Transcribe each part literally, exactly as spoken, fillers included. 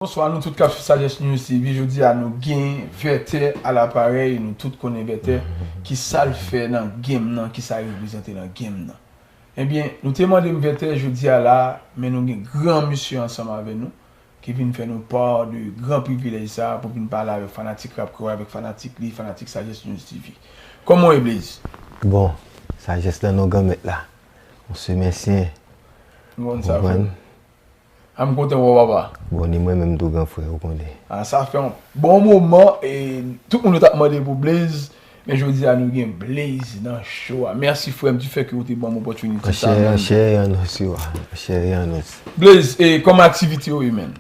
Bonswa nou tout k ap swiv Sagesse News T V. Jodi a nou gen Vètè alaparèy, nou tout konnen Vètè, kisa l fè nan game nan, kisa l reprezante nan game nan. Ebyen, nou te mande m Vètè jodi a la, men nou gen gran mesye ansanm avè nou, ki vin fè nou pa de gran privilèj sa a pou vin pale avèk fanatik rap kreyòl, avèk fanatik li, fanatik Sagesse News T V. Kòman w ye, Blaze? Bon, sajès nan non Granmèt la. On se mèsyen. Ou konn sa, frè m. A m kontan wè w, papa. Bon, ni mwen menm tou, gran frè, ou konnen. A, sa fè yon bon moman, e tout moun yo t ap mande pou Blaze, men jodi a nou gen Blaze nan show a. Mèsi, frè m, di fè ke ou te ban m opòtinite sa. Anchè, anchè e an osi, wa. Anchè e an osi. Blaze, e kòman aktivite yo ye, menn?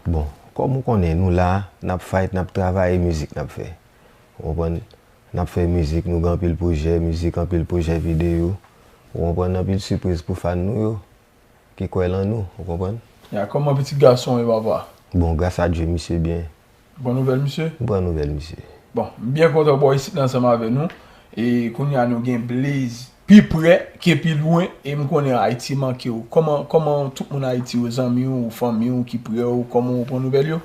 Bon, kòm ou konnen, nou la, n ap fight, n ap travay, e mizik n ap fè. Ou konprann? N ap fè mizik, nou gen anpil pwojè mizik, anpil pwojè videyo. Ou konprann? Anpil sipriz pou fan nou yo, ki kwè lan nou, ou konprann? Ya, kòman pitit gason w ye, papa? Bon, gras a Dye, misye byen. Bon nouvèl, misye? M pran nouvèl, misye. Bon, m byen kontan bò isit la ansanm avè nou. E kounye a nou gen Blaze pi prè ke pi lwen. E m konnen Ayiti manke w. Kòman, kòman tout moun Ayiti yo, zanmi w, fanmi w ki prè w, kòman w pran nouvèl yo?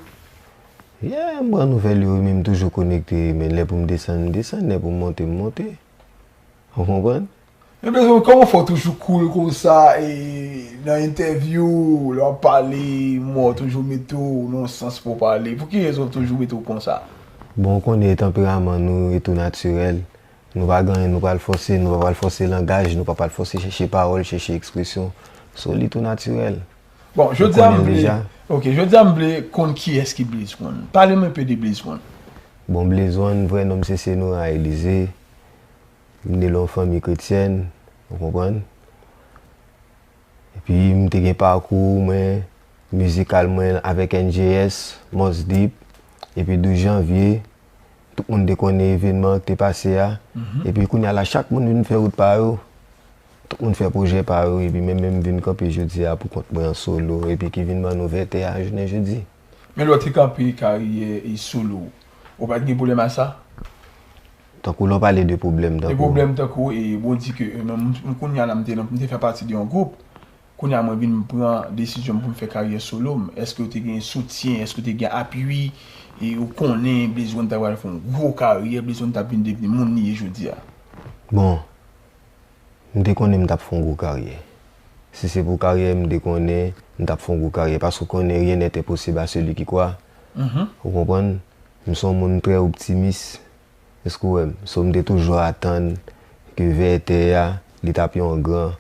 Yeah, m pran nouvèl yo, men m toujou konekte, men lè pou m desann, m desann, lè pou m monte, m monte. Ou konprann? Men Blaze, kòman w fè w toujou cool konsa, e nan entèvyou, lè w ap pale, m wè w toujou mete w nan yon sans pou w pale. Pou ki rezon w toujou mete w konsa? Bon, ou konnen tanperaman nou e tou natirèl. Nou pa gen anyen nou pral fòse, nou pa pral fòse langaj, nou pa pral fòse chèche pawòl, chèche ekspresyon. So, li tou natirèl. Bon, jodi a m vle, ok, jodi a m vle konn kiyès ki Blaze One. Pale m enpe de Blaze One. Bon, Blaze One, vrè non m se Senora Elize. M ne lan yon fanmi kretyèn, ou konprann? Epi m te gen pakou mwen, mizikal mwen avèk N J S, Mos Deep, epi douz janvye, tout moun te konnen evènman ki te pase a. Epi kounye a la, chak moun vin fè wout pa yo. Tout moun fè pwojè pa yo, epi mwen menm m vin kanpe jodi a pou kont mwen an solo, epi ki vin ban nou Vètè a jounen jodi. Men lè w te kanpe karyè e solo, ou pa t gen pwoblèm a sa? Tankou lè w pale de pwoblèm, tankou. De pwoblèm tankou, e bon di ke, e, men m, m kounye a la, m te nan, m te fè pati de yon gwoup. Kounye a mwen vin pran desizyon m pou m fè karyè solo m. Èske w te gen soutyen, èske w te gen apui, e ou konnen Blaze One ta pral fè yon gwo karyè, Blaze One t ap vin devni moun li ye jodi a? Bon, m te konnen m t ap fè yon gwo karyè. Si se pou karyè, m te konnen m t ap fè yon gwo karyè. Paske w konnen, rien n'est impossible à celui qui croit. Ou konprann? M se yon moun trè optimis. Èske w wè m? So, m te toujou atann ke Vètè a, li t ap yon gran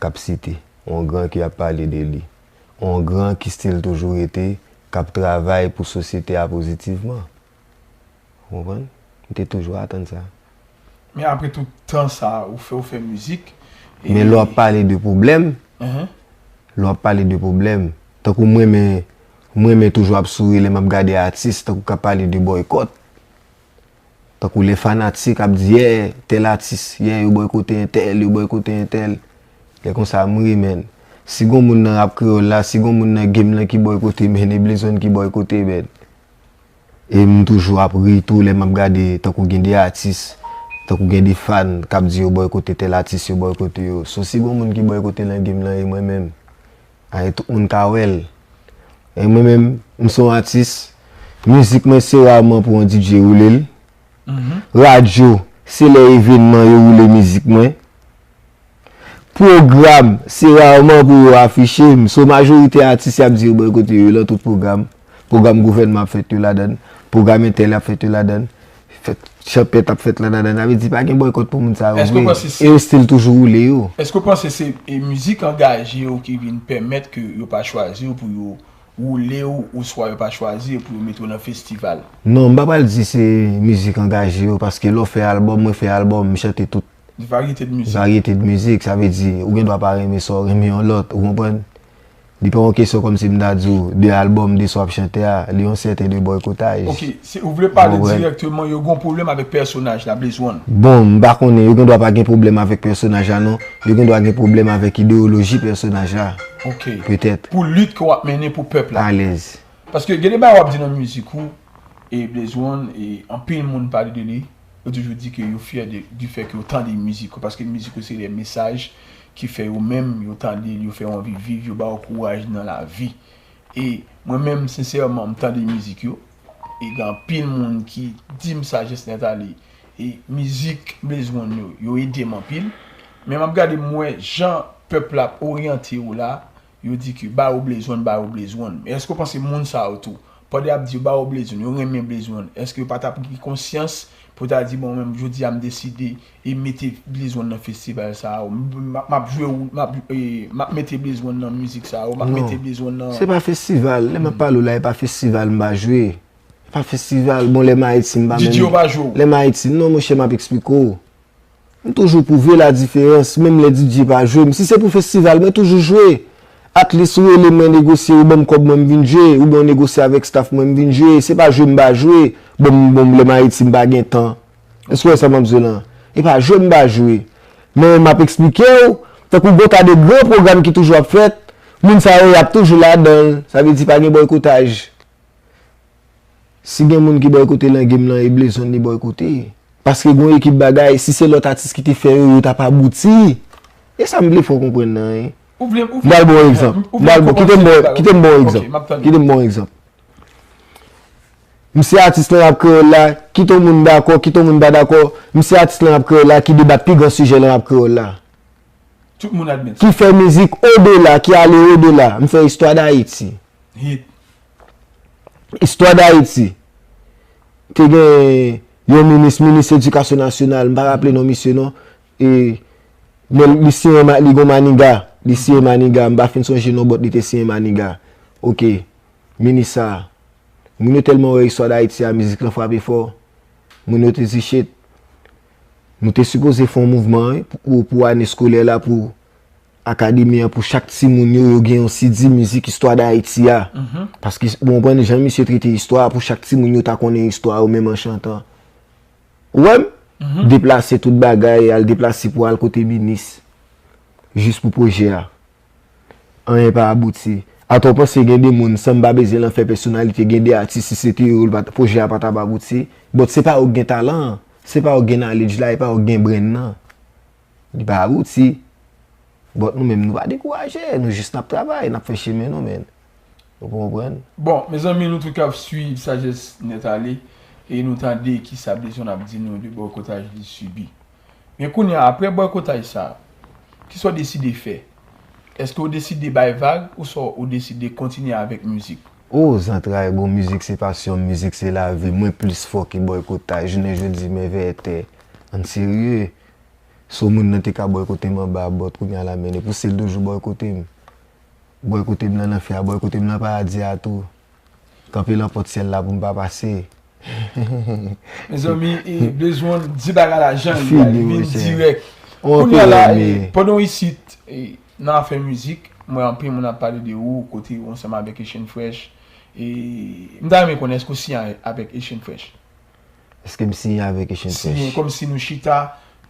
k ap site, yon gran ki ap pale de li, yon gran ki still toujou rete, k ap travay pou sosyete a pozitivman. Ou konprann? M te toujou atann sa. Men apre tout tan sa, ou fè, ou fè mizik. Men lè w ap pale de pwoblèm, lè w ap pale de pwoblèm, tankou mwen, men, mwen, men toujou ap souri lè m ap gade atis, tankou k ap pale de bòykòt. Tankou lè fanatik ap di, yè, tèl atis, yè, yo bòykote entèl, yo bòykote entèl. Lè konsa, m ri, men. Si gon moun nan rap kreyòl la, si gon moun nan game lan ki bòykote, men e Blaze One ki bòykote, men. E m toujou ap ri tou lè m ap gade, tankou gen de atis, tankou gen de fan k ap di yo bòykote tèl atis, yo bòykote yo. So, si gon moun ki bòykote nan game lan, e mwen menm. A, e tout moun ka wè l. E mwen menm, m se yon atis. Mizik mwen se raman pou yon D J woule l. Radyo, se lè evènman yo woule mizik mwen. Pwogram, se raman pou yo afiche m. So majorite atis y ap di yo bòykote yo lan tout pwogram. Pwogram gouvènman ap fèt yo ladan l. Pwogram entèl ap fèt yo ladan l. Fèt chanpèt ap fèt ladan l. Sa vle di pa gen bòykòt pou moun sa yo vre. E yo still toujou woule yo. Èske w panse se, e, mizik angaje yo ki vin pèmèt ke yo pa chwazi w pou yo woule w, oswa yo pa chwazi w pou yo mete w nan festival? Non, m pa pral di se mizik angaje yo, paske lè w fè albòm, mwen fè albòm, m chante tout. Varyete de mizik. Varyete de mizik, sa vle di, ou gen dwa pa renmen sa, w renmen yon lòt, ou konprann? Li pa yon kesyon kòmsi m ta di w, de albòm, de sa w ap chante a, li yon sèten de bòykotaj. Ok, si ou vle pale dirèkteman, yo gen yon pwoblèm avèk pèsonaj la, Blaze One. Bon, m pa konnen, yo gen dwa pa gen pwoblèm avèk pèsonaj la non, yo gen dwa gen pwoblèm avèk ideyoloji pèsonaj la. Ok. Petèt. Pou lit ke w ap mennen pou pèp la. Alèz. Paske gen de bagay w ap di nan mizik ou, e Blaze One, e anpil moun pale de li, yo toujou di ke yo fyè de, du fait ke yo tande mizik ou, paske mizik ou se de mesaj ki fè yo menm, yo tande l, yo fè yo anvi viv, yo ba w kouraj nan lavi. E mwen menm, sensèman, m tande mizik yo. E gen anpil moun ki di m sa, Jesnèt Ale. E mizik Blaze One yo, yo ede m anpil. Men m ap gade, m wè jan pèp la ap oryante yo la, yo di ke ba yo Blaze One, ba yo Blaze One. Men èske w panse moun sa yo tou, pandan y ap di yo ba yo Blaze One, yo renmen Blaze One, èske yo pa t ap gen konsyans pou ta di, bon, mwen menm, jodi a, m deside e mete Blaze One nan festival sa a, m, m, m ap jwe, m ap, e, m ap mete Blaze One nan mizik sa a, m ap mete Blaze One nan. Se pa festival. Lè m ap pale w la, e pa festival m pa jwe. E pa festival. Bon, lè m Ayiti, m pa menm. D J yo pa jwe w. Lè m Ayiti, non, monchè, m ap eksplike w. M toujou pwouve ladiferans, menm lè D J pa jwe m. Si se pou festival, mwen toujou jwe. At least ou rele mwen negosye, ou ban m kòb mwen m vin jwe, oubyen ou negosye avèk staff mwen m vin jwe. Se pa jwe m pa jwe. Bon, m, bon, lè m Ayiti, m pa gen tan. Èske w wè sa m ap di w lan? E pa jwe m pa jwe. Men m ap eksplike w, tankou gon ta de gran pwogram ki toujou ap fèt, moun sa yo y ap toujou ladan l. Sa vle di pa gen bòykotaj. Si gen moun ki bòykote lan game lan, e Blaze One li bòykote. Paske gon ekip bagay, si se lòt atis ki te fè yo, yo t ap abouti. E sa m vle fè w konprann nan, hein. Ou vle, ou vle. M pral ba w egzanp. M pral ba w, kite m ba w, kite m ba w egzanp. Ok, m ap tande. Kite m ba w egzanp. M se atis lan rap kreyòl la, kit yon moun dakò, kit yon moun pa dakò, m se atis lan rap kreyòl la ki debat pi gran sijè lan rap kreyòl la. Tout moun admèt sa. Ki fè mizik odela, ki ale odela. M fè istwa Dayiti. Hit. Istwa Dayiti. Te gen yon minis, minis edikasyon nasyonal, m pa raple non misye non. E, men li siyen ma-, li gon maniga, li siyen maniga, m pa fin sonje non, but li te siyen maniga. Ok. Minis sa a. Moun yo tèlman wè istwa Dayiti a, mizik lan frape fò. Moun yo te di, shit, nou te sipoze fè yon mouvman, wi, pou, pou ane eskolè la, pou akademi an, pou chak timoun yo, yo gen yon C D mizik istwa Dayiti a. Paske, bon, w konprann jan misye trete istwa a, pou chak timoun yo ta konnen istwa yo, menm an chantan. Ou wè m? Deplase tout bagay, al deplase pou al kote minis. Jis pou pwojè a. Anyen pa abouti. Atò w panse gen de moun, san m pa bezwen lan fè pèsonalite, gen de atis, si se te yo, l pa t, pwojè a pa t ap abouti. But se pa yo k gen talan an. Se pa yo k gen knowledge la, e pa yo k gen brain nan. Li pa abouti. But nou menm, nou pa dekouraje, nou jis n ap travay, n ap fè chemen nou, men. Ou konprann? Bon, mezanmi, nou tout k ap swiv Sagesse Net Ale, e nou tande kisa Blaze One ap di nou de bòykotaj li sibi. Men kounye a, apre bòykotaj sa, kisa w deside fè? Èske w deside bay vag, oswa w deside kontinye avèk mizik? O, zantray, bon, mizik se pasyon m, mizik se lavi m. Mwen plis fò ke bòykotaj. Jounen jodi, men vètè. Ann serye. Si yon moun nan te ka bòykote m anba bòt, kounye a la, men li pouse l toujou bòykote m. Bòykote m nan lanfè a, bòykote m nan paradi a tou. Kanpe lan pòt syèl la pou m pa pase. Mezanmi, e, Blaze One di bagay la jan li ye, li vin dirèk. Kounye a la, e, pandan w isit, e, nan afè mizik, m wè anpil moun ap pale de ou, kote ou ansanm avèk Echange Fresh. E, m ta renmen konnen, èske w siyen avèk Echange Fresh? Èske m siyen avèk Echange Fresh? Siyen, kòmsi nou chita,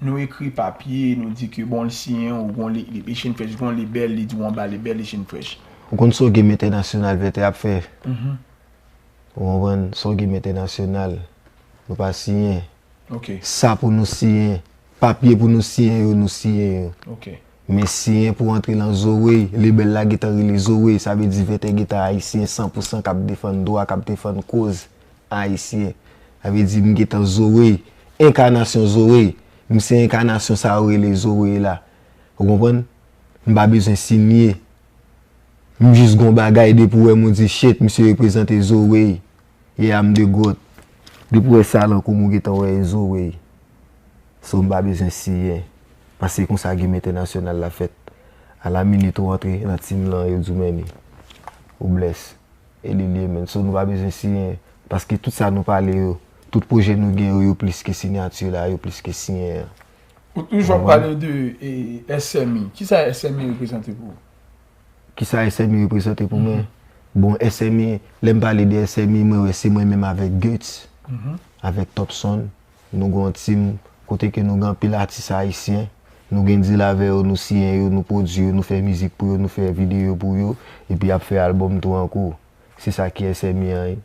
nou ekri papye, nou di ke bon, l siyen, ou gon le-, le-, Echange Fresh, gon lebèl, li di w anba lebèl Echange Fresh. Ou konn Sorgim Entènasyonal vètè ap fè. Ou konprann? Sorgim Entènasyonal, nou pa siyen. Sa pou nou siyen, papye pou nou siyen yo, nou siyen yo. Men siyen pou antre lan Zoe, lebèl la gentan rele Zoe, sa vle di vètè gentan ayisyen san pou san k ap defann dwa, k ap defann koz ayisyen. Sa vle di m gentan Zoe, enkanasyon Zoe. M se enkanasyon sa yo rele Zoe la. Ou konprann? M pa bezwen siyen. M jis gon bagay depi w wè m ou di shit, misye reprezante Zoe. Yeah, I'm the goat. Depi w wè sa lan kou m ou gentan wè e Zoe. So m pa bezwen siyen. Paske konsa game entènasyonal la fèt. A la minit ou antre nan team lan, yo di w men ni. Ou bless. E li l ye, man. So nou pa bezwen siyen. Paske tout sa nou pale yo, tout pwojè nou gen yo, yo plis ke siyati la, yo plis ke siyen an. Ou toujou ap pale de, e, S M I. Kisa S M I reprezante pou ou? Kisa S M I reprezante pou mwen? Bon, S M I, lè m pale de S M I, mwen wè se mwen menm avèk Guts, avèk Topson. Nou gen yon team kote ke nou gen anpil atis ayisyen. Nou gen deal avè yo, nou siyen yo, nou pwodui yo, nou fè mizik pou yo, nou fè videyo pou yo, epi y ap fè albòm tou ankò. Se sa ki S M I an ye.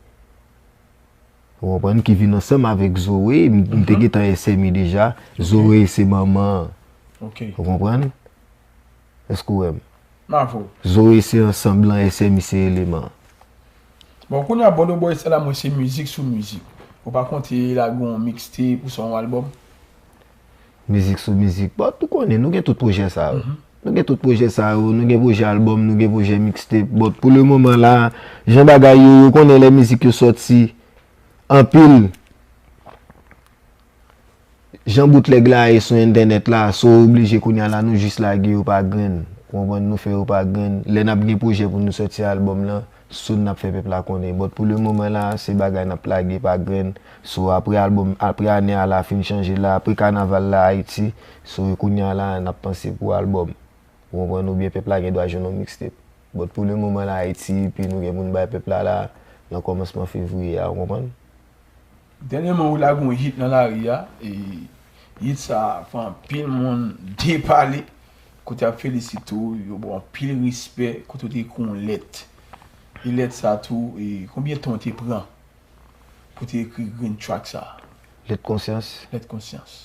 Ou konprann? Ki vin ansanm avèk Zoe. M, m te gentan S M I deja. Zoe se manman an. Ou konprann? Èske w wè m? Zoe se ansanm lan, S M I se eleman an. Bon, kounye a, Bòdobòy sa la, mwen, se mizik sou mizik. Ou pa konte lage yon mixtape ou swa yon albòm? Mizik sou mizik. Bon, ou konnen, nou gen tout pwojè sa yo. Nou gen tout pwojè sa yo, nou gen pwojè albòm, nou gen pwojè mixtape. Bon, pou le moman la, jan bagay yo, ou konnen lè mizik yo sòti, anpil. Jan boutlèg la ye sou entènèt la, so oblije kounye a la nou jis lage yo pa grenn. Ou konprann, nou fè yo pa grenn. Lè n ap gen pwojè pou nou sòti albòm lan, soon n ap fè pèp la konnen. But pou le moman la, se bagay n ap lage pa grenn. So apre albòm, apre ane a la fin chanje la, apre kanaval la Ayiti, so kounye a la n ap panse pou albòm. Ou konprann, oubyen pèp la gen dwa jwenn yon mixtape. But pou le moman la Ayiti, epi nou gen pou n bay pèp la la, nan kòmansman fevriye a, ou konprann? Dènyèman, ou lage yon hit nan lari a, e hit sa a fè anpil moun depale, kote y ap felisite w, yo ba w anpil respè, kote w te ekri yon lèt. E lèt sa a tou, e konbyen tan w te pran pou te ekri grenn track sa a? Lèt konsyans. Lèt konsyans.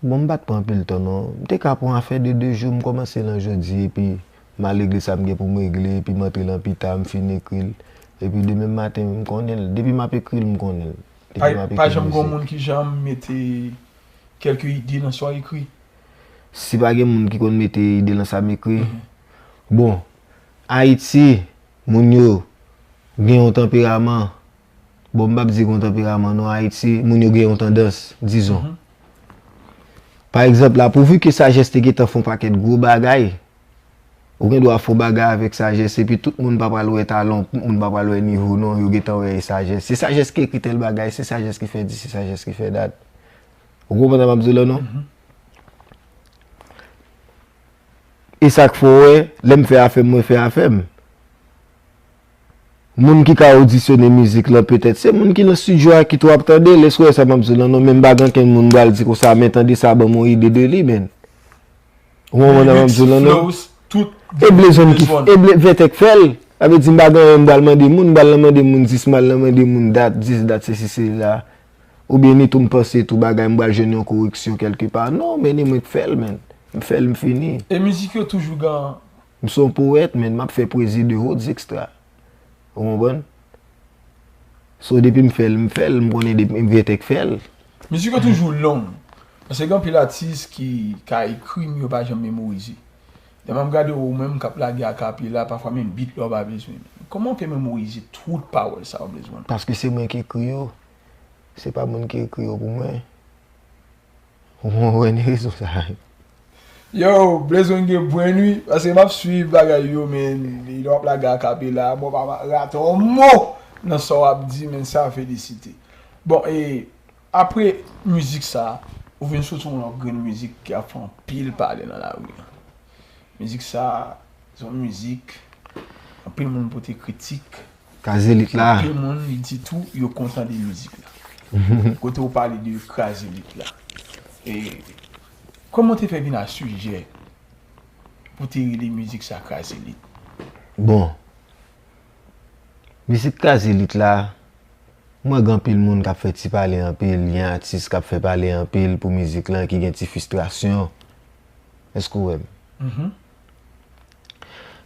Bon, m pa t pran anpil tan non. M te ka pran afè de de jou, m kòmanse l an jodi, epi m al regle sa m gen pou m regle, epi m antre lan pita, m fin ekri l. Epi demen maten, m konnen l. Depi m ap ekri l, m konnen l. Depi m ap ekri mizik. Pa janm gon moun ki janm mete kèlke ide nan sa w ekri? Si pa gen moun ki konn mete ide nan sa m ekri, bon, Ayiti, moun yo gen yon tanperaman. Bon, m p ap di gen yon tanperaman non, Ayiti, moun yo gen yon tandans, dizon. Pa egzanp la, pouvi ke Sajès te gentan fè yon pakèt gwo bagay, ou gen dwa fè yon bagay avèk Sajès, epi tout moun pa pral wè talan w, tout moun pa pral wè nivo w non, yo gentan wè e Sajès. Se Sajès ki ekri tèl bagay, se Sajès ki fè di, se Sajès ki fè dat. Ou konprann sa m ap di w la non? E sa k fè w wè, lè m fè afè m, mwen fè afè m. Moun ki ka odisyone mizik lan, petèt, se moun ki nan estidyo a ki tou ap tande l, èske w wè sa m ap di w lan non, men m pa gen ankenn moun m pral di konsa, men tande sa, ban m yon ide de li, men. Ou konprann sa m ap di w lan non? E Blezon ki, e Vètè k fè l, sa vle di m pa gen anyen m pral mande moun, m pral nan mande moun dis, m pral nan mande moun dat, dis dat, sesi, sela. Oubyen ni tou m panse tou bagay m pral jwenn yon koreksyon kèlkepa. Non, men ni mwen k fè l, men. M fè l, m fini. E mizik yo toujou gen. M se yon powèt, men m ap fè pwezi de hautes extra. Ou konprann? So, depi m fè l, m fè l, m konnen depi m Vètè k fè l. Mizik yo toujou long. Paske gen anpil atis ki ka ekri, men yo pa janm memorize. Lè m ap gade ou menm k ap lage akapela, pafwa menm beat la ou pa bezwen. Kòman w fè memorize tout pawòl sa yo, Blaze One? Paske se mwen ki ekri yo. Se pa moun ki ekri yo pou mwen. Ou konprann rezon sa a? Yo, Blaze One gen brenn wi, paske m ap swiv bagay yo, men lè w ap lage akapela, mwen pa rate yon mo nan sa w ap di, men sa felisite. Bon, e apre mizik sa, ou vin soti yon lòt grenn mizik ki ap fè anpil pale nan lari a. Mizik sa, se yon mizik, anpil moun pote kritik. Kraze lit la. Anpil moun li di tou, yo kontan de mizik la. Kote ou pale de kraze lit la. E kòman w te fè vin a sijè pou te rele mizik sa Kraze Lit? Bon. Mizik Kraze Lit la, m wè gen anpil moun k ap fè ti pale anpil, gen atis k ap fè pale anpil pou mizik lan ki gen ti fristrasyon. Èske w wè m?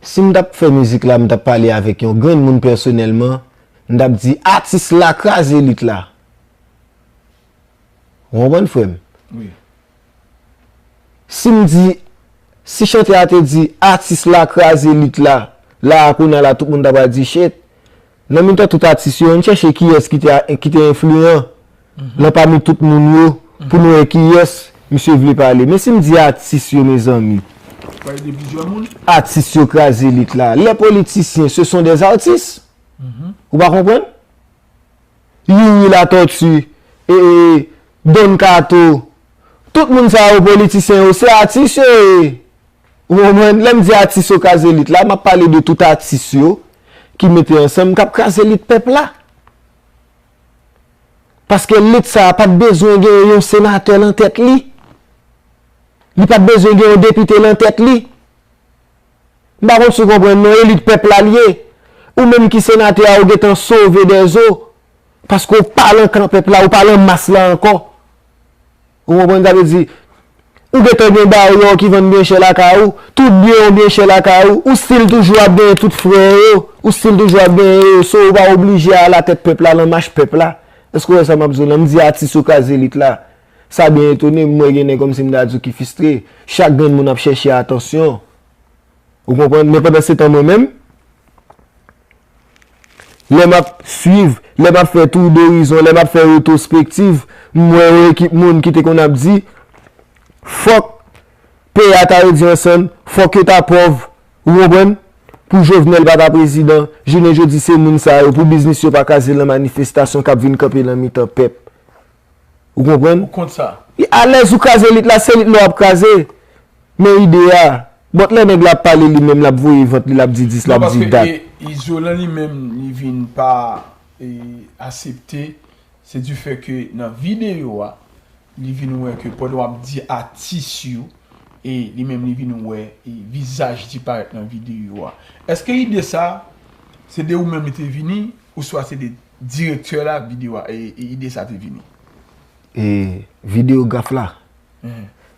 Si m t ap fè mizik la, m t ap pale avèk yon grenn moun pèsonèlman, m t ap di atis la kraze lit la. Ou konprann frè m? Wi. Si m di, si chantè a te di atis la kraze lit la, la a kounye a la tout moun ta pral di shit. Nan mitan tout atis yo, ann chèche kiyès ki te, ki te enfliyan nan pami tout moun yo pou nou wè kiyès misye vle pale. Men si m di atis yo, mezanmi, Pale de plizyè moun. Atis yo kraze lit la. Les politiciens, ce sont des artistes. Ou pa konprann? Youri Latortue, e, e, Don Kato, tout moun sa yo politisyen yo, se atis yo ye. Ou konprann? Lè m di atis yo kraze lit la, m ap pale de tout atis yo ki mete ansanm, k ap kraze lit pèp la. Paske lit sa a pa t bezwen gen yon senatè nan tèt li. Li pa t bezwen gen yon depite nan tèt li. M pa konn si w konprann non, elit pèp la l ye. Ou menm ki senatè a, ou gentan sove dèzo. Paske ou pa lan kan pèp la, ou pa lan mas la ankò. Ou konprann sa vle di? Ou gentan gen baro ki vann byen chè lakay ou, tout byen w byen chè lakay ou, ou still toujou ap genyen tout frè yo, ou still toujou ap genyen yo, so ou pa oblije alatèt pèp la, lan mach pèp la. Èske w wè sa m ap di w lan? M di atis yo kraze elit la. Sa byen etone m, m wè gen nèg kòmsi m ta di w ki fistre. Chak grenn moun ap chèche atansyon. Ou konprann? Men pandansetan mwen menm, lè m ap swiv, lè m ap fè tour d'horizon, lè m ap fè retwospektiv, m wè yon ekip moun ki te konn ap di, fòk peyi a ta redi ansanm, fòk yo ta pòv, ou konprann? Pou Jovenel pa ta prezidan, jounen jodi se moun sa yo, pou biznis yo pa kraze lan manifestasyon k ap vin kanpe lan mitan pèp. Ou konprann? Ou kont sa? Alèz ou kraze elit la, se elit la w ap kraze. Men ide a. But lè nèg la ap pale li menm, l ap voye vant li, l ap di dis, l ap di dat. Non, paske e, Izolan li menm, li vin pa e, aksepte, se du fait que nan videyo a, li vin wè ke pandan w ap di atis yo, e li menm li vin wè e, vizaj li parèt nan videyo a. Èske ide sa, se de ou menm li te vini, ouswa se de direktè la videyo a, e, e ide sa te vini? E videograf la.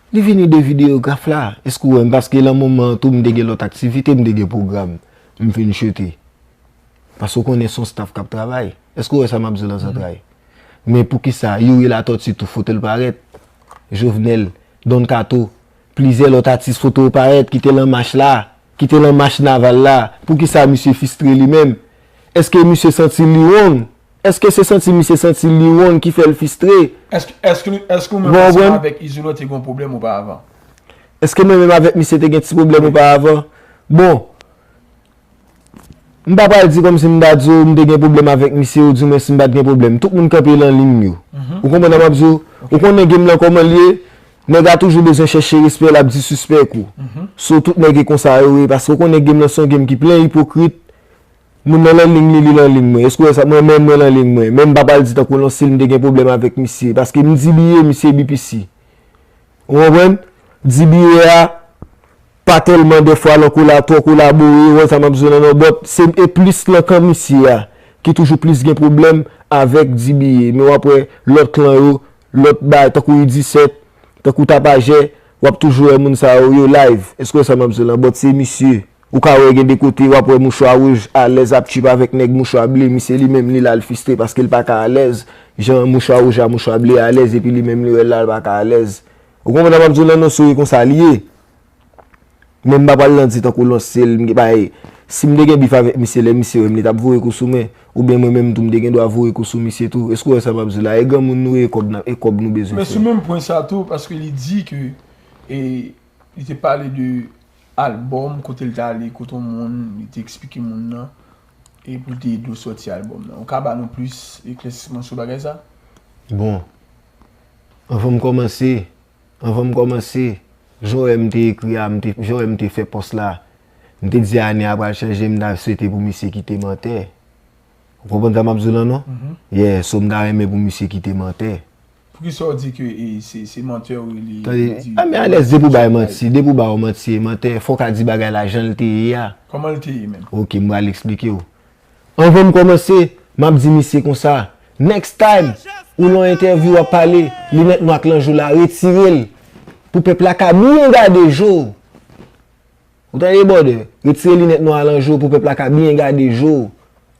Li vini de videograf la. Èske w wè m? Paske lan moman an tou, m te gen lòt aktivite, m te gen pwogram. M fin chete. Paske w konnen se yon staff k ap travay. Èske w wè sa m ap di w lan zantray? Men poukisa Youri Latortue tou foto l parèt? Jovenel, Don Kato, plizyè lòt atis foto yo parèt ki te lan mach la, ki te lan mach naval la. Poukisa misye fistre li menm? Èske misye santi li wrong? Èske se santi misye santi li wrong ki fè l fistre? Èske, èske, èske ou menm ansanm avèk Izolan te gen yon pwoblèm oparavan? Èske mwen menm avèk misye te gen ti pwoblèm oparavan? Bon, m pa pral di kòmsi m ta di w m te gen pwoblèm avèk misye, oudimwen si m pa t gen pwoblèm. Tout moun kanpe lan liy yo. Ou konprann sa m ap di w? Ou konnen game lan kòman l ye? Nèg la toujou bezwen chèche respè, l ap disrespect ou. So, tout nèg e konsa yo ye, paske ou konnen game lan se yon game ki plen ipokrit. Moun nan lan liy li, li lan liy mwen. Èske w wè sa? Mwen menm, mwen lan liy mwen. Men m pa pral di tankou lan si m te gen pwoblèm avèk misye. Paske m D B A, misye B P C. Ou konprann? D B A a pa tèlman dèfwa lan kola, twò kolabore, ou konn sa m ap di w lan non, but se e plis lan kan misye a ki toujou plis gen pwoblèm avèk D B A. Men w ap wè lòt klan yo, lòt bay, tankou U disèt, tankou Tapajè, w ap toujou wè moun sa yo, yo live. Èske w wè sa m ap di w lan? But se misye. Ou ka wè gen de kote, w ap wè mouchwa wouj alèz ap trip avèk nèg mouchwa ble, misye li menm li la l fistre paske l pa ka alèz. Jan mouchwa wouj a mouchwa ble alèz, epi li menm li wè l la l pa ka alèz. Ou konprann sa m ap di w lan non, so e konsa li ye. Men m pa pral lan di tankou lan se l, m gen pa, si m te gen bif avèk misye, lè misye wè m, li t ap voye kou sou mwen, oubyen mwen menm tou m te gen dwa voye kou sou misye tou. Èske w wè sa m ap di w la? E granmoun nou ye, e kòb n ap, e kòb nou bezwen fè. Men sou menm pwen sa tou, paske li di ke, e, li te pale de albòm, kote l t ale, kote yon moun, li te eksplike moun nan, e pou l te ede w sòti albòm nan. Ou ka ba nou plis eklèsisman sou bagay sa? Bon, anvan m kòmanse, anvan m kòmanse, jan w wè m te ekri a, m te, jan w wè m te fè pòs la, m te di ane a pral chanje, m ta swete pou misye kite mantè. Ou konprann sa m ap di w lan non? Yeah, so m ta renmen pou misye kite mantè. Poukisa w di ke e, se, se mantè ou rele? Tande, a men alèz, depi w bay manti, depi w ba w manti e mantè, fò w ka di bagay la jan l te ye a. Kòman l te ye menm? Ok, m pral eksplike w. Anvan m kòmanse, m ap di misye konsa, next time, ou lan entèvyou w ap pale, linèt nwa k lan je w la, retire l, pou pèp la ka byen gade je w. Ou tande, brother? Retire linèt nwa lan je w pou pèp la ka byen gade je w.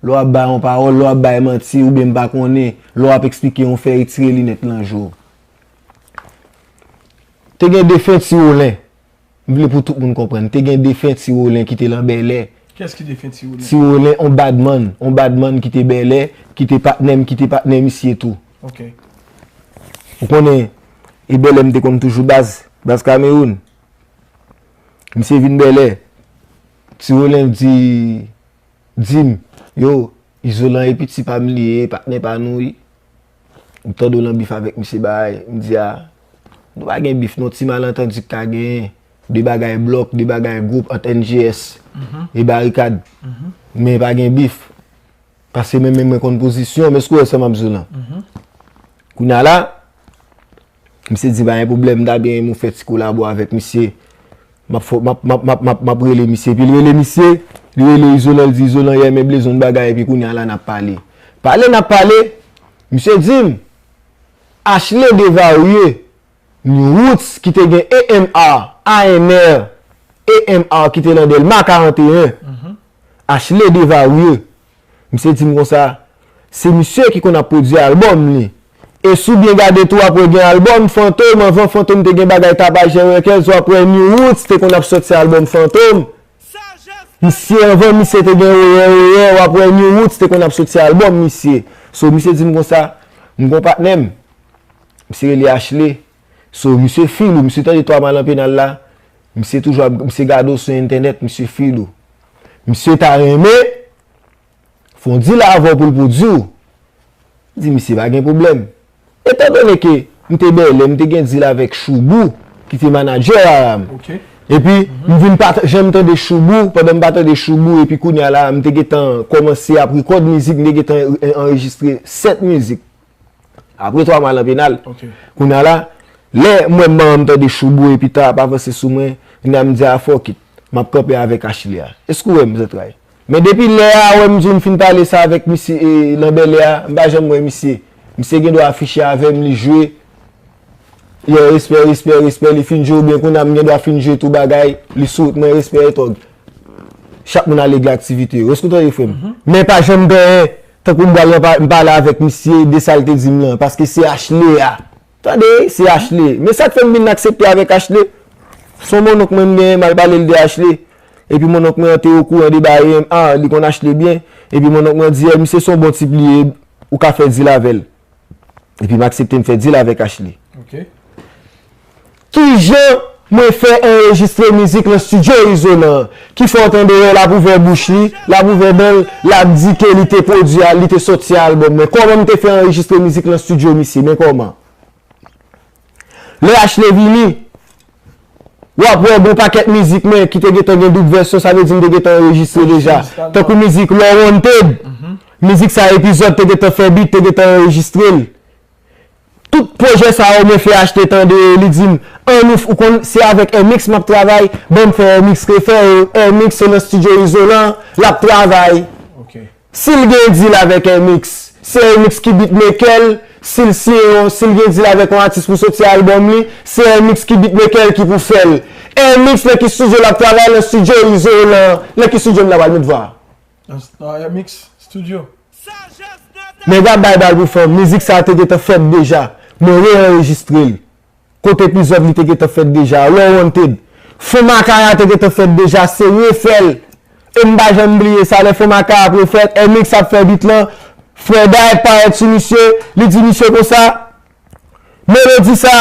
Lè w ap bay yon pawòl, lè w ap bay manti, oubyen m pa konnen, lè w ap eksplike yon fè, retire linèt lan je w. Te gen defen Ti Wolen. M vle pou tout moun konprann. Te gen defen Ti Wolen ki te lan Bèlè. Kiyès ki defen Ti Wolen? Ti Wolen, on badman, on badman ki te Bèlè, ki te patnè m, ki te patnè misye tou. Ok. Ou konnen, e Bèlè m te konn toujou baz, baz Kamewoun. Misye vin Bèlè. Ti Wolen di, di m, yo, Izolan e piti pa m li ye, patnè pa nou wi. M tande w lan bif avèk misye bay, m di a, nou pa gen bif non, ti malantandi k ka genyen, de bagay blòk, de bagay gwoup ant N G S e Barikad. Men pa gen bif. Paske mwen menm mwen konn pozisyon m, èske w wè sa m ap di w lan? Kounye a la, misye di pa gen pwoblèm, m ta byen renmen w fè ti kolabo avèk misye. M ap fò, m ap, m ap, m ap, m ap, m ap rele misye. Epi l rele misye, li rele Izolan, l di Izolan, yeah, men Blaze yon bagay, epi kounye a la n ap pale. Pale n ap pale, misye di m, Ashley Devarye, New Roots ki te gen A M R, A N R, A M R ki te nan Dèlma karant e en. Ashley Devarye. Misye di m konsa, se misye ki konn ap pwodui albòm li. E si w byen gade tou, w ap wè gen albòm Fantom, anvan Fantom te gen bagay Tapajè Records, w ap wè New Roots te konn ap sòti albòm Fantom. Misye, anvan misye te gen Oyè Oyè, w ap wè New Roots te konn ap sòti albòm misye. So, misye di m konsa, m gon patnè m. Misye rele Ashley. So, misye feel ou, misye tande twa mal an penal la, misye toujou ap, misye gade w sou entènèt, misye feel ou. Misye ta renmen fè yon deal avè w pou l pwodui w. M di misye pa gen pwoblèm. Etandone ke m te bèlè, m te gen deal avèk Choubou, ki te manadjè Aram. Epi, m vin pa t janm tande Choubou, pandan m pa tande Choubou, epi kounye a la, m te gentan kòmanse ap rekòd mizik, m te gentan an- anrejistre sèt mizik. Apre twa mwa lan penal. Kounye a la, lè m wè m manman m tande Choubou epi tan ap avanse sou mwen, kounye a m di a fuck it, m ap kanpe avèk Ashley a. Èske w wè m zantray? Men depi lè a, wè m di w m fin pale sa avèk misye e, nan bèlè a, m pa janm wè misye. Misye gen dwa afiche avè m, li jwe. Yo, respè, respè, respè, li fin jwe oubyen kounye a m gen dwa fin jwe tou bagay, li sou wout mwen, respè e tòg. Chak moun ale gen aktivite yo. Èske w tande frè m? Men pa janm gen anyen, tankou m pral nan pa- m pale avèk misye de sa l te di m lan, paske se Ashley a. Tande, se Ashley. Men sa k fè m vin aksepte avèk Ashley, se yon monnonk mwen m genyen, m al pale l de Ashley. Epi monnonk mwen an te okouran de bagay, ah, li konn Ashley byen. Epi monnonk mwen di, eh, misye se yon bon tip li ye, ou ka fè deal avè l. Epi m aksepte m fè deal avèk Ashley. Kijan mwen fè anrejistre mizik lan estidyo Izolan an? Ki fè w tande wè l ap ouvè bouch li, l ap ouvè dan l, l ap di ke li te pwodui a, li te sòti albòm mwen. Kòman m te fè anrejistre mizik lan estidyo misye? Men kòman? Lè Ashley vini, w ap wè gon pakèt mizik mwen ki te gentan gen doub vèsyon, sa vle di m te gentan anrejistre deja. Tankou mizik Lò Wanted. Mizik sa Epizòd te gentan fè beat, te gentan anrejistre l. Tout pwojè sa yo mwen fè Ashley tande yo, li di m, an nou, ou konn, se avèk Airmix m ap travay, ban m fè Airmix refè yo, Airmix se nan estidyo Izolan l ap travay. Si l gen deal avèk Airmix, se Airmix ki beatmaker l, si l siyen yon, si l gen deal avèk yon atis pou soti albòm li, se Airmix ki beatmaker l ki pou fè l. Airmix nan ki estidyo l ap travay, nan estidyo Izolan, nan ki estidyo m ta pral met vwa? Nan, nan Airmix Studio. Nèg ap bay bal pou fanm, mizik sa te gentan fèt deja. Mwen re-anrejistre l. Kote Epizòd li te gentan fèt deja. Lò Wanted. Fon Makaya te gentan fèt deja, se refè l. E m pa janm bliye sa, lè Fon Makaya ap refèt, Airmix ap fè beat lan. Frè Day parèt sou misye, li di misye konsa, melodi sa,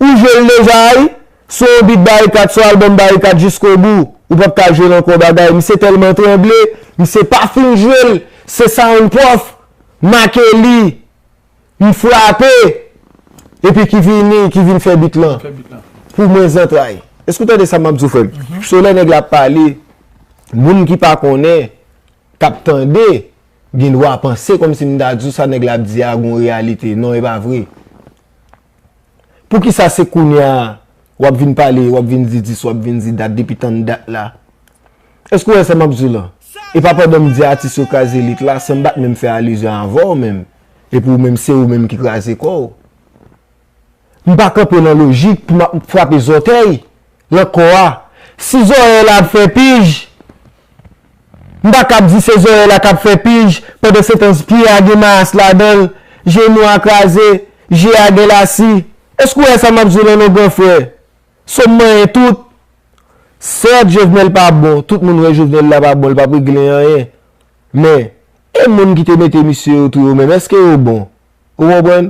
ou jwe l deja wi. Se yon beat Barikad, se yon albòm Barikad Jiskobou. Ou p ap ka jwe l ankò bagay. Misye tèlman tranble, misye pa fin jwe l. Se Soundprof, Makeli, m frape. Epi ki vini, ki vin fè beat lan. Pou mwen zantray. Èske w tande sa m ap di w, frè m? So lè nèg la ap pale, moun ki pa konnen, k ap tande, gen dwa panse kòmsi m ta di w sa nèg la ap di a gon reyalite. Non, e pa vre. Poukisa se kounye a w ap vin pale, w ap vin di dis, w ap vin di dat depi tann dat la? Èske w wè sa m ap di w lan? E pa pandan m di atis yo kraze elit la, san m pa t menm fè alizyon avè w menm. Epi w menm, se ou menm ki kraze kò w. M pa kanpe nan lojik pou m ap frape zòtèy lan kò a. Si zòrèy la ap fè pij, m pa kab di se zòrèy la k ap fè pij, pandansetan pye a gen mayas ladan l, jenou a kraze, je a gen lasi. Èske w wè sa m ap di w lan non, gran frè? So m manyen tout. Sèt, Jovenel pa bon. Tout moun wè Jovenel la pa bon, l p ap regle anyen. Men, e moun ki te mete misye yo tou yo menm, èske yo bon? Ou konprann?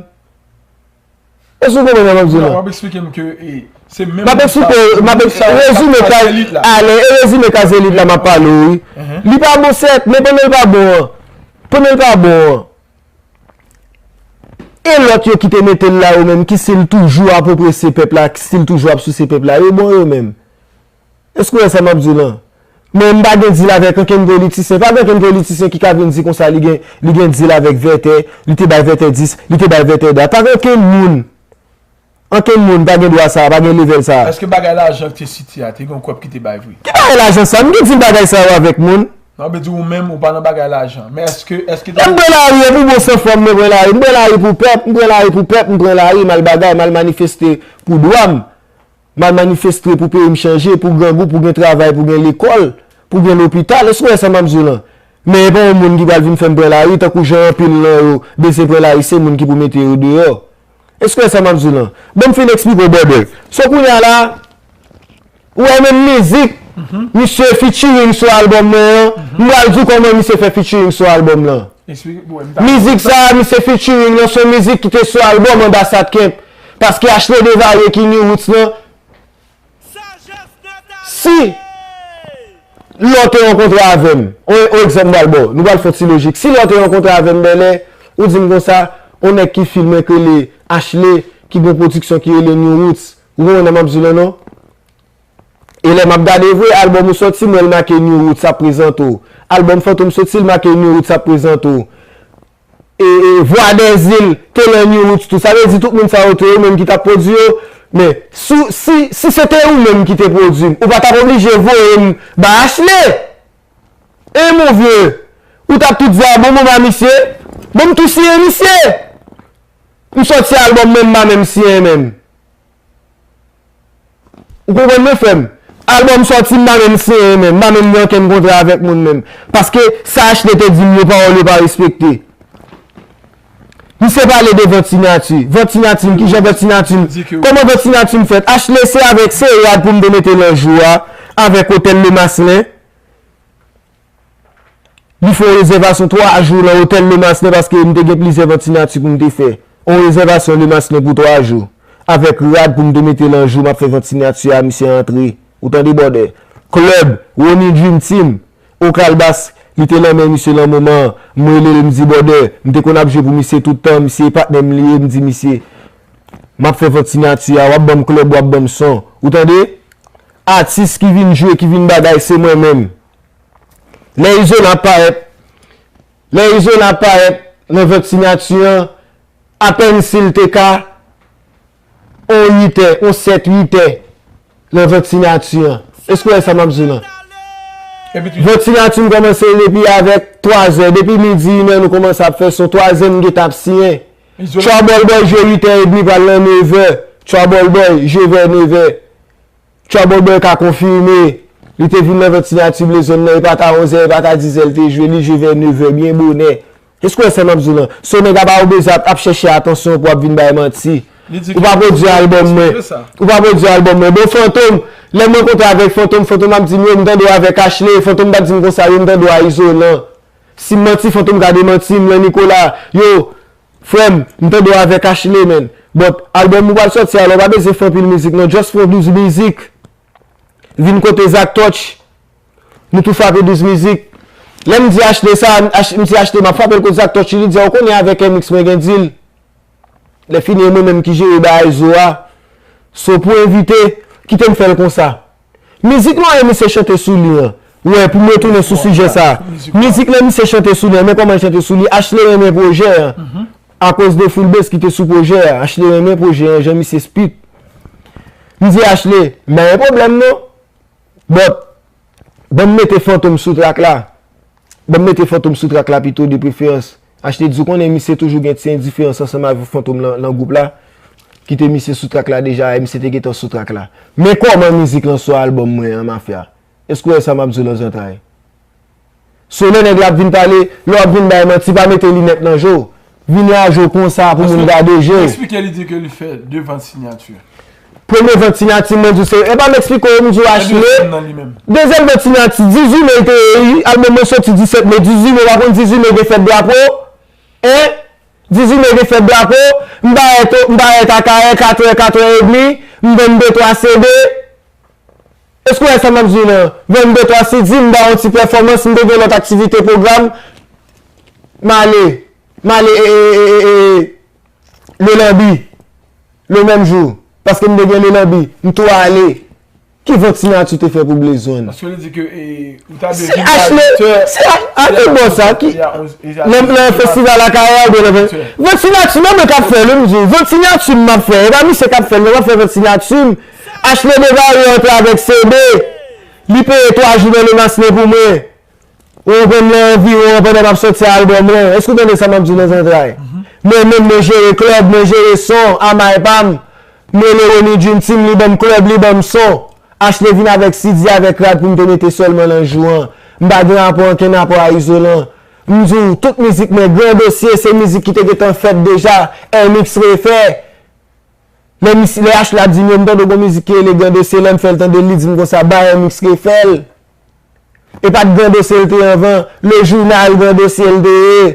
Èske w konprann sa m ap di w lan? W ap eksplike m ke e, se menm moun sa, moun sa k ap kraze elit la. Ale, e rezime kraze elit la m ap pale w wi. Li pa bon sèt, men pandan l pa bon an. Pandan l pa bon an. E lòt yo ki te mete l la yo menm, ki still toujou ap oprese pèp la, ki still toujou ap souse pèp la, yo bon yo menm? Èske w wè sa m ap di w lan? Mwen, m pa gen deal avèk ankenn politisyen. Pa gen ankenn politisyen ki ka vin di konsa li gen, li gen deal avèk Vètè, li te bay Vètè dis, li te bay Vètè dat. Pa gen ankenn moun. Ankenn moun pa gen dwa sa, pa gen level sa. Èske bagay lajan ki te site a, te gen yon kòb ki te bay vre? Ki bagay lajan sa? M gen deal bagay sa yo avèk moun. Non, m vle di ou menm, ou pa nan bagay lajan. Men èske, èske... Lè m pran lari, e pou bon san fwa m mwen pran lari. M pran lari pou pèp, m pran lari pou pèp, m pran lari, m al bagay, m al manifeste pou dwa m. M al manifeste pou peyi m chanje, pou grangou, pou gen travay, pou gen lekòl, pou gen lopital. Èske w wè sa m ap di w lan? Men e pa yon moun ki pral vin fè m pran lari, tankou jan anpil nan yo bezwen pran lari, se moun ki pou mete yo deyò. Èske w wè sa m ap di w lan? Bon, m fin eksplike w, brother. So, kounye a la, ou wè menm mizik, misye featuring sou albòm mwen an, m pral di w kòman misye fè featuring sou albòm lan. Mizik sa a, misye featuring lan, se yon mizik ki te sou albòm Anbasad Kemp. Paske Ashley Devarye ki New Roots lan, si lè w te rankontre avè m, on, on egzanp m pral ba w, nou pral fè yon ti lojik. Si lè w te rankontre avè m bèlè, ou di m konsa, on nèg ki filme k rele Ashley, ki gon pwodiksyon ki rele New Roots. Ou konprann sa m ap di w lan non? E lè m ap gade vre, albòm ou sòti, m wè l make New Roots ap prezante w. Albòm Fantom sòti, l make New Roots ap prezante w. E, e, Vwa dèzil te nan New Roots tou. Sa vle di tout moun sa yo tou, yo menm ki t ap pwodui yo. Men, si, si, si se te ou menm ki te pwodui m, ou pa t ap oblije voye m ba Ashley. E mon vye, ou t ap tou di a bon, bon ba misye, bon m tou siyen misye. M sòti albòm menm, m pa menm siyen menm. Ou konprann mwen, frè m? Albòm sòti, m pa menm siyen menm, m pa menm gen okenn kontra avèk moun menm. Paske sa Ashley te di m yo, pawòl yo pa respekte. Misye pale de vant sinyati. Vant sinyati m, kijan vant sinyati m? Kòman vant sinyati m fèt? Ashley se avèk se rad pou m te mete l anjou a, avèk Otèl Le Maslin. Li fè yon rezèvasyon twa jou nan Otèl Le Maslin paske m te gen plizyè vant sinyati pou m te fè. Yon rezèvasyon Le Maslin pou twa jou. Avèk rad pou m te mete l anjou, m ap fè vant sinyati a, misye antre. Ou tande, brother? Club, Rony Dream Team, Okalbas, li te nan men misye nan moman an. M rele l, m di, brother, m te konn ap jwe pou misye tout tan, misye e patnè m li ye, m di misye, m ap fè vant sinyati a, w ap ban m club, w ap ban m son. Ou tande? Atis ki vin jwe, ki vin bagay, se mwen menm. Lè Izolan ap parèt, lè Izolan ap parèt nan vant sinyati an, apèn si l te ka, on uit è, on sèt, uit è, nan vant sinyati an. Èske w wè sa m ap di w lan? Vant sinyati m kòmanse depi avèk twa zè, depi midi, inè, nou kòmanse ap fè son, twa zè m gentan ap siyen. Trouble Boy jwe uit è edmi, pral nan nèf è. Trouble Boy jwe vè nèf è. Trouble Boy ka konfime, li te vin nan vant sinyati Blezòn nan, e pa ta onz è, e pa ta diz è l te jwe, li jwe vè nèf è, byen bonè. Èske w wè sa m ap di w lan? Se yon nèg ap oblije ap, ap chèche atansyon pou ap vin bay manti. Ou pa pwodui albòm mwen. Ou pa pwodui albòm mwen. Bon, Fantom, lè m rankontre avèk Fantom, Fantom ap di m yo, m tande w avèk Ashley, Fantom pa di m konsa, yo, m tande w a Izolan. Si m manti, Fantom ka demanti m lan, Nicolas. Yo, frè m, m tande w avèk Ashley, man. But, albòm ou pral sòti a la, ou pa bezwen fè anpil mizik, non. Just fè yon douz mizik. Vin kote Zak Touch. Nou tou frape douz mizik. Lè m di Ashley sa, Ash-, m di Ashley, m ap frape l kot Zak Touch, li di, ou konnen avèk M X mwen gen deal. Lè fini, e mwen menm ki jere bagay zo a. So, pou envite, kite m fè l konsa. Mizik nou an, misye chante sou li an. Wè, pou m retounen sou sijè sa. Mizik nan misye chante sou li an, men kòman l chante sou li. Ashley renmen pwojè an. Akoz de Full Bass ki te sou pwojè a. Ashley renmen pwojè an, jan misye spit. M di Ashley, m pa gen pwoblèm non. But, ban m mete Fantom sou track la. Ban m mete Fantom sou track la pito de preferans. Ashley di, ou konnen misye toujou gen ti endiferans ansanm avèk Fantom lan, lan gwoup la. Kite misye sou track la deja, e misye te gentan sou track la. Men kòman mizik lan sou albòm mwen an, mafya? Èske w wè sa m ap di w lan zantray? So lè nèg la ap vin pale, lè w ap vin bay manti, pa mete linèt nan je w. Vini a je w konsa pou moun gade je w. Eksplike li di ke li fè de vant sinyati. Premye vant sinyati, mwen di w se, e pa m eksplike w, m di w Ashley. Dezyèm vant sinyati, dizuit me te ye wi, albòm mwen soti disèt me, dizuit me, w pa konn dizuit me gen fèt drapo? Hein? Dizuit me gen fèt drapo, m parèt, m parèt Akayè katrè, katrè edmi, m vann de twa C D. Èske w wè sa m ap di w lan? Vann de twa C D, m ba yon ti pèfòmans, m te gen lòt aktivite pwogram. M ale, m ale, e, e, e, e, e, le lanbi, le menm jou. Paske m te gen le lanbi, m tou ale. Ki vant sinyati te fè pou Blezòn? Paske li di ke, e, ou ta dwe vin Ashley, se a, a ki bò sa? Ki, nan, nan festival Akayè oubyen nan, vant sinyati, non, mwen k ap fè l, m di w, vant sinyati m ap fè, e pa misye k ap fè l, non, m ap fè vant sinyati m. Ashley Devarye antre avèk C D. Li peye twa jou nan Le Maslin pou mwen. Ou konprann, nan anviwon an pandan m ap sòti albòm lan. Èske w tande sa m ap di w nan zantray? Mwen menm, mwen jere klèb, mwen jere son, a may pa m. M rele Rony Dream Team, li ban m klèb, li ban m son. Ashley vin avèk C D, avèk rad pou m te mete sèlman nan jou an. M pa gen rapò, ankenn rapò a Izolan. M di w, tout mizik mwen, Gran Dosye, se mizik ki te gentan fèt deja, Hermix refè. Lè mis-, lè Ashley ap di m yo, m tande yon mizik ki rele Gran Dosye, lè m fè l tande l, li di m konsa, ba Hermix refè l. E pa t Gran Dosye l te anvan, Le Journal Gran Dosye l te ye.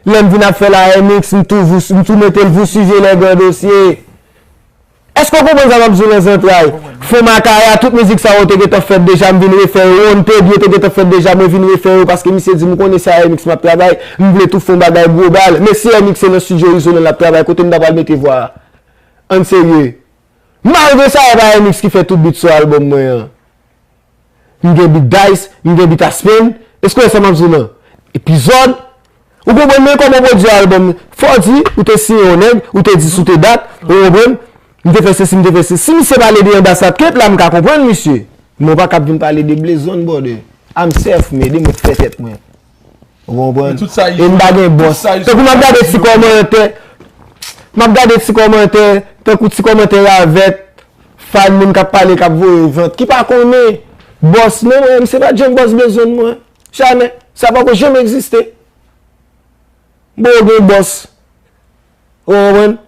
Lè m vin ap fè la Hermix, m tou vous, m tou mete l vous suivez les Gran Dosye. Èske w konprann sa m ap di w nan zantray? Fon Makaya, tout mizik sa yo te gentan fèt deja, m vin refè yo. Wanted yo te gentan fèt deja, mwen vin refè yo paske misye di m konnen se a Hermix m ap travay, m vle tou fè yon bagay gwo ba l. Men si Hermix se nan estidyo Izolan l ap travay, kote m ta pral mete vwa a? Ann serye. Malgre sa, e pa Hermix ki fè tout beat sou albòm mwen an. M gen beat Dice, m gen beat Aspen. Èske w wè sa m ap di w lan? Epizòd. Ou konprann, men kòman w pwodui albòm. Fò w di, ou te siyen yon nèg, ou te di sou te dat, ou konprann? M te fè sesi, m te fè sesi. Si misye pale de anbasad Kep la, m ka konprann misye. Men w pa kab vin pale de Blaze One, brother. I'm self made, e mwen k fè tèt mwen. Ou konprann? E m pa gen bòs. Tankou m ap gade ti kòmantè, m ap gade ti kòmantè, tankou ti kòmantè ravèt, fan moun k ap pale, k ap voye vant, ki pa konnen bòs, men mwen, misye pa t janm bòs Blaze One mwen. Jamè. Sa poko janm egziste. M poko gen bòs. Ou konprann?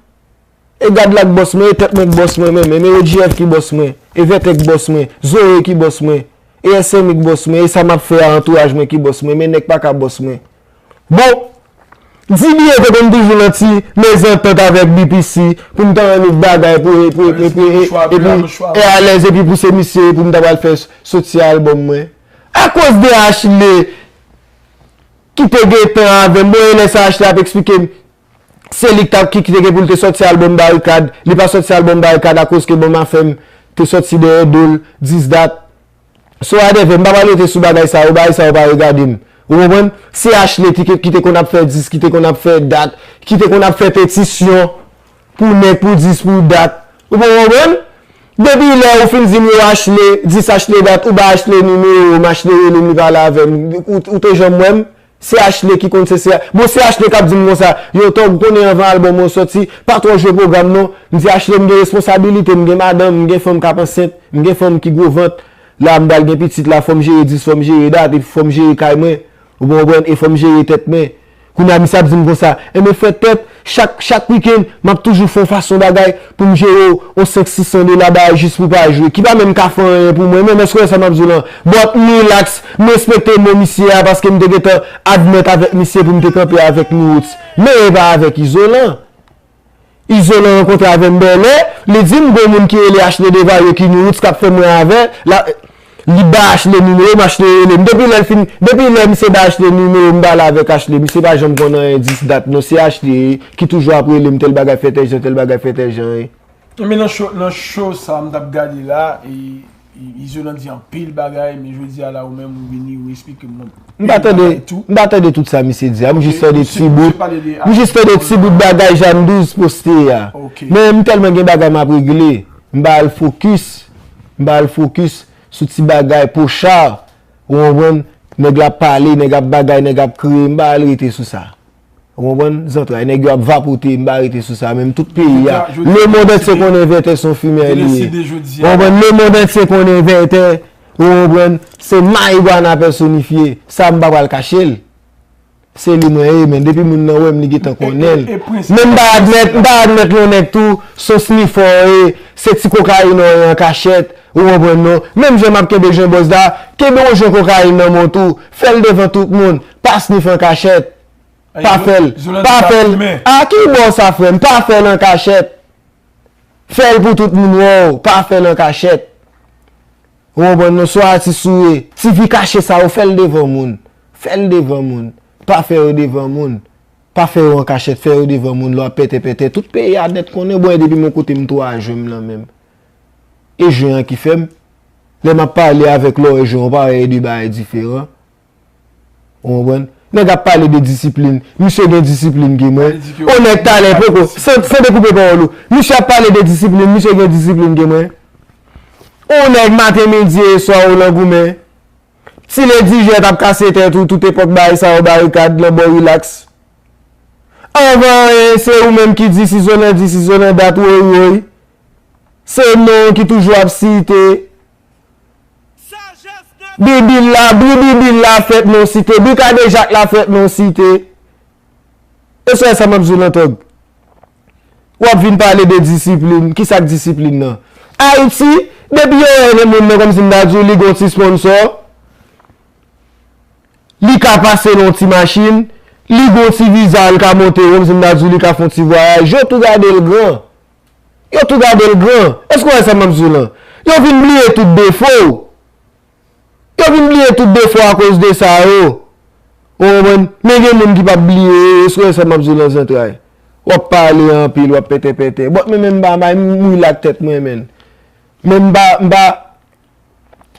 E Gad la k bòs mwen, e tèt mwen k bòs mwen, men, men, men e O G F ki bòs mwen, e Vètè k bòs mwen, Zoe ki bòs mwen, e S M I k bòs mwen, e sa m ap fè a, antouraj mwen ki bòs mwen, men nèg pa ka bòs mwen. Bon, D B A te konn toujou nan ti mezantant avèk B P C pou m ta annik bagay pou, pou, pou, pou, epi e alèz epi pouse misye pou m ta pral fè soti albòm mwen. Akoz de Ashley ki te gentan avè m, bon, e lè sa Ashley ap eksplike m, se li ki t ap, ki, ki te gen pou l te sòti albòm Barikad, li pa sòti albòm Barikad akoz ke Bon Mafèm te sòti dèyè do l, dis dat. So whatever, m pa pral rete sou bagay sa yo, bagay sa yo pa regade m. Ou konprann? Se Ashley ki, ki te konn ap fè dis, ki te konn ap fè dat, ki te konn ap fè petisyon pou nèg, pou dis, pou dat. Ou pa konprann? Depi lè ou fin di m yo Ashley, dis Ashley dat, ou ba Ashley nimewo m, Ashley rele m, li pale avè m. Ou, ou te janm wè m? Se Ashley ki konn se, se, bon, se Ashley k ap di m konsa, yo, Tòg, ou konnen anvan albòm ou sòti, pa twò jwe pwogram non. M di, Ashley, m gen responsabilite, m gen madanm, m gen fanm k ap ansent, m gen fanm ki gwo vant. La, m pral gen pitit la, fò m jere dis, fò m jere dat, epi fò m jere kay mwen. Ou konprann? E fò m jere tèt mwen. Kounye a, misye ap di m konsa, enben, frè tèt, chak, chak wikenn, m ap toujou fè yon fason bagay pou m jere yon senk, sis san dola ba yo jis pou pa jwe. Ki pa menm ka fè anyen pou mwen, menm èske w wè sa m ap di w lan? But m relax, m respekte mo misye a paske m te gentan admèt avèk misye pou m te kanpe avèk New Roots. Men e pa avèk Izolan. Izolan rankontre avè m bèlè, li di m gon moun ki rele Ashley Devario ki New Roots k ap fè mwen avè, la, li ba Ashley nimewo m, Ashley rele m. Depi lè l fin, depi lè misye ba Ashley nimewo m, m pale avèk Ashley, misye pa janm konn anyen dis dat non, se Ashley ki toujou ap rele m tèl bagay fè tèl jan, tèl bagay fè tèl jan. Men nan show, nan show sa m t ap gade la, e, e, Izolan di anpil bagay, men jodi a la ou menm ou vini, ou eksplike m. M pa tande, m pa tande tout sa misye di a, m jis tande ti bout, m jis tande ti bout bagay Jeanne Douze poste a. Men m tèlman gen bagay m ap regle, m pa al fokis, m pa al fokis sou ti bagay pocha, ou konprann, nèg la ap pale, nèg ap bagay, nèg ap kriye, m pa al rete sou sa. Ou konprann? Zantray, nèg yo ap vapote, m pa rete sou sa menm. Tout peyi a, lemonn antye konnen Vètè se yon fimè li ye. Ou konprann? Lemonn antye konnen Vètè, ou konprann? Se marigwana pèsonifye. Sa m pa pral kache l. Se li mwen ye, men depi moun nan wè m, li gentan konnen l. Men m pa admèt, m pa admèt yon nèg tou, se yon snifè w ye, se ti kokayin w ye an kachèt, ou konprann non? Menm jan m ap kenbe jwen bòz la, kenbe yon jwen kokayin nan men w tou, fè l devan tout moun, pa snif an kachèt. Pa fè l. Pa fè l. A ki bò sa, frè m? Pa fè l an kachèt. Fè l pou tout moun wè w. Pa fè l an kachèt. Ou konprann non? Se yon atis ou ye. Ti vi kache sa yo, fè l devan moun. Fè l devan moun. Pa fè yo devan moun. Pa fè yo an kachèt. Fè yo devan moun. Lè w ap pètè pètè. Tout peyi a nèt konnen. Bon, e depi m yon kote m twa jwen m lan menm. E jwen an ki fè m. Lè m ap pale avèk lòrèy jwen an, w pa wè e de bagay diferan. Ou konprann? Nèg ap pale de disiplin. Misye gen disiplin ke mwen. Yon nèg talè poko, san, san dekoupe pawòl ou. Misye ap pale de disiplin, misye gen disiplin ke mwen. Yon nèg maten, midi e swa ou lan goumen. Ti Lady Jwèt ap kase tèt ou, tout epòk bagay sa yo, barikad, lanmò, rilaks. Anvan anyen, se ou menm ki di Izolan dis, Izolan dat, woy, woy. Se non ki toujou ap site. Bibil la, bri Bibil la fèt non site, bri Kadejak la fèt non site. E sè sa m ap di w lan tòg. W ap vin pale de disiplin. Kisa k disiplin nan? Ayiti, depi yo wè yon moun nan kòmsi m ta di w li gon ti sponsò, li ka pase nan yon ti machin, li gon ti viza, li ka monte, kòmsi m ta di w li ka fè yon ti vwayaj. Yo tou gade l gran. Yo tou gade l gran. Èske w wè sa m ap di w lan? Yo vin bliye tout defo w. Yo vin bliye tout defo akoz de sa yo. Ou konprann? Men gen moun ki p ap bliye yo, èske w wè sa m ap di w lan zantray? W ap pale anpil, w ap pètèpètè. But mwen menm m pa may, m rilak tèt mwen, menn. Men m pa, m pa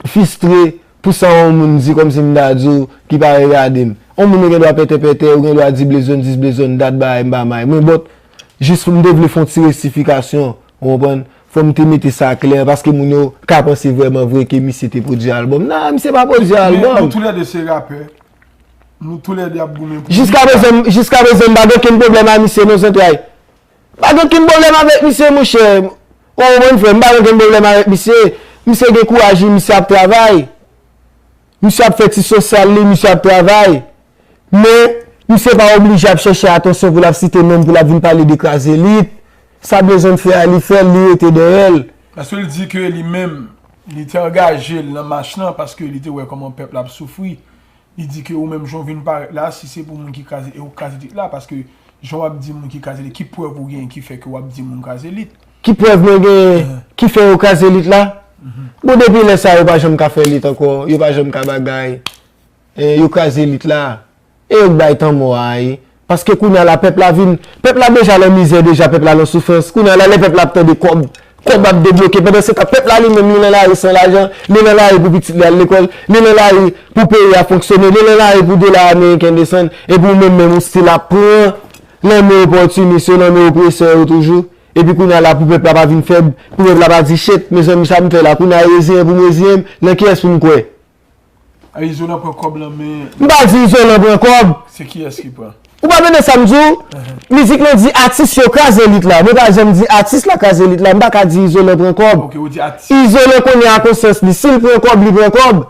fistre pou sa yon moun di kòmsi m ta di w ki pa regade m. Yon moun ou gen dwa pètèpètè, ou gen dwa di blezon dis, blezon dat, bagay m pa may. Mwen, but, jis pou m te vle fè yon ti restifikasyon, ou konprann? Fò m te mete sa klè, paske moun yo ka panse vrèman vre ke misye te pwodui albòm. Non, misye pa pwodui albòm. Men nou toulède se rapè. Nou toulède ap goumen pou... Jiska prezan, jiska prezan, m pa gen okenn pwoblèm a misye non, zantray. M pa gen okenn pwoblèm avèk misye, monchè. Ou konprann, frè m? M pa gen okenn pwoblèm avèk misye. Misye gen kouraj li, misye ap travay. Misye ap fè ti sosyal li, misye ap travay. Men, misye pa oblije ap chèche atansyon pou l ap site non m, pou l ap vin pale de kraze lit. Sa blezon fè a, li fè l, li rete dèyè l. Paske l di ke li menm, li te angaje l nan mach lan, paske li te wè kòman pèp la ap soufri. Li di ke ou menm jan w vin parèt la, si se pou moun ki kraze, e ou k kraze lit la, paske jan w ap di moun ki kraze lit, ki prèv ou gen ki fè ke w ap di moun kraze lit? Ki prèv mwen gen ki fè yo kraze lit la? Bon, depi lè sa, yo pa janm ka fè lit ankò, yo pa janm ka bagay. E, yo kraze lit la. E yo k bay tanmò a, e. Paske kounye a la, pèp la vin, pèp la deja lan mizè, deja pèp la lan soufrans. Kounye a la, lè pèp la ap tande kòb, kòb ap debloke. Pandan se tan, pèp la li menm, li nan lari san lajan, li nan lari pou pitit li al lekòl, li nan lari pou peyi a fonksyone, li nan lari pou dola ameriken desann, epi ou menm menm ou still ap pran lanmen opòtinis yo, lanmen opresè yo toujou. Epi kounye a la, pou pèp la pa vin fèb, pou pèp la pa di, shit, mezanmi, sa m fè la, kounye a reziyen pou m reziyen m, nan kiyès pou m kwè? A, Izolan pran kòb lan, men... M pa di Izolan pran kòb. Se kiyès ki pran? Ou pa tande sa m di w? Mizik lan di atis yo kraze lit la. Mwen pa janm di atis la kraze lit la. M pa ka di Izolan pran kòb. Ok, ou di atis. Izolan konnen a konsyans li. Si l pran kòb, li pran kòb.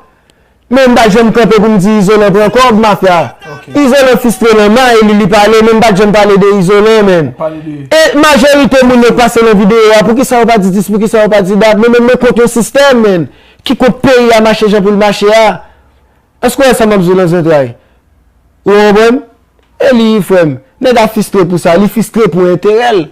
Men m pa janm kanpe pou m di Izolan pran kòb, mafya. Ok. Izolan fistre lan may li, li pale, men m pa janm pale de Izolan, men. Ou pale de... E majorite moun yo k pase nan videyo a, poukisa yo pa di dis, poukisa yo pa di dat? Men, men, men kont yon sistèm, men. Ki kont peyi a mache jan pou l mache a. Èske w wè sa m ap di w lan zantray? Ou konprann? E li, frè m, nèg a fistre pou sa, li fistre pou enterè l.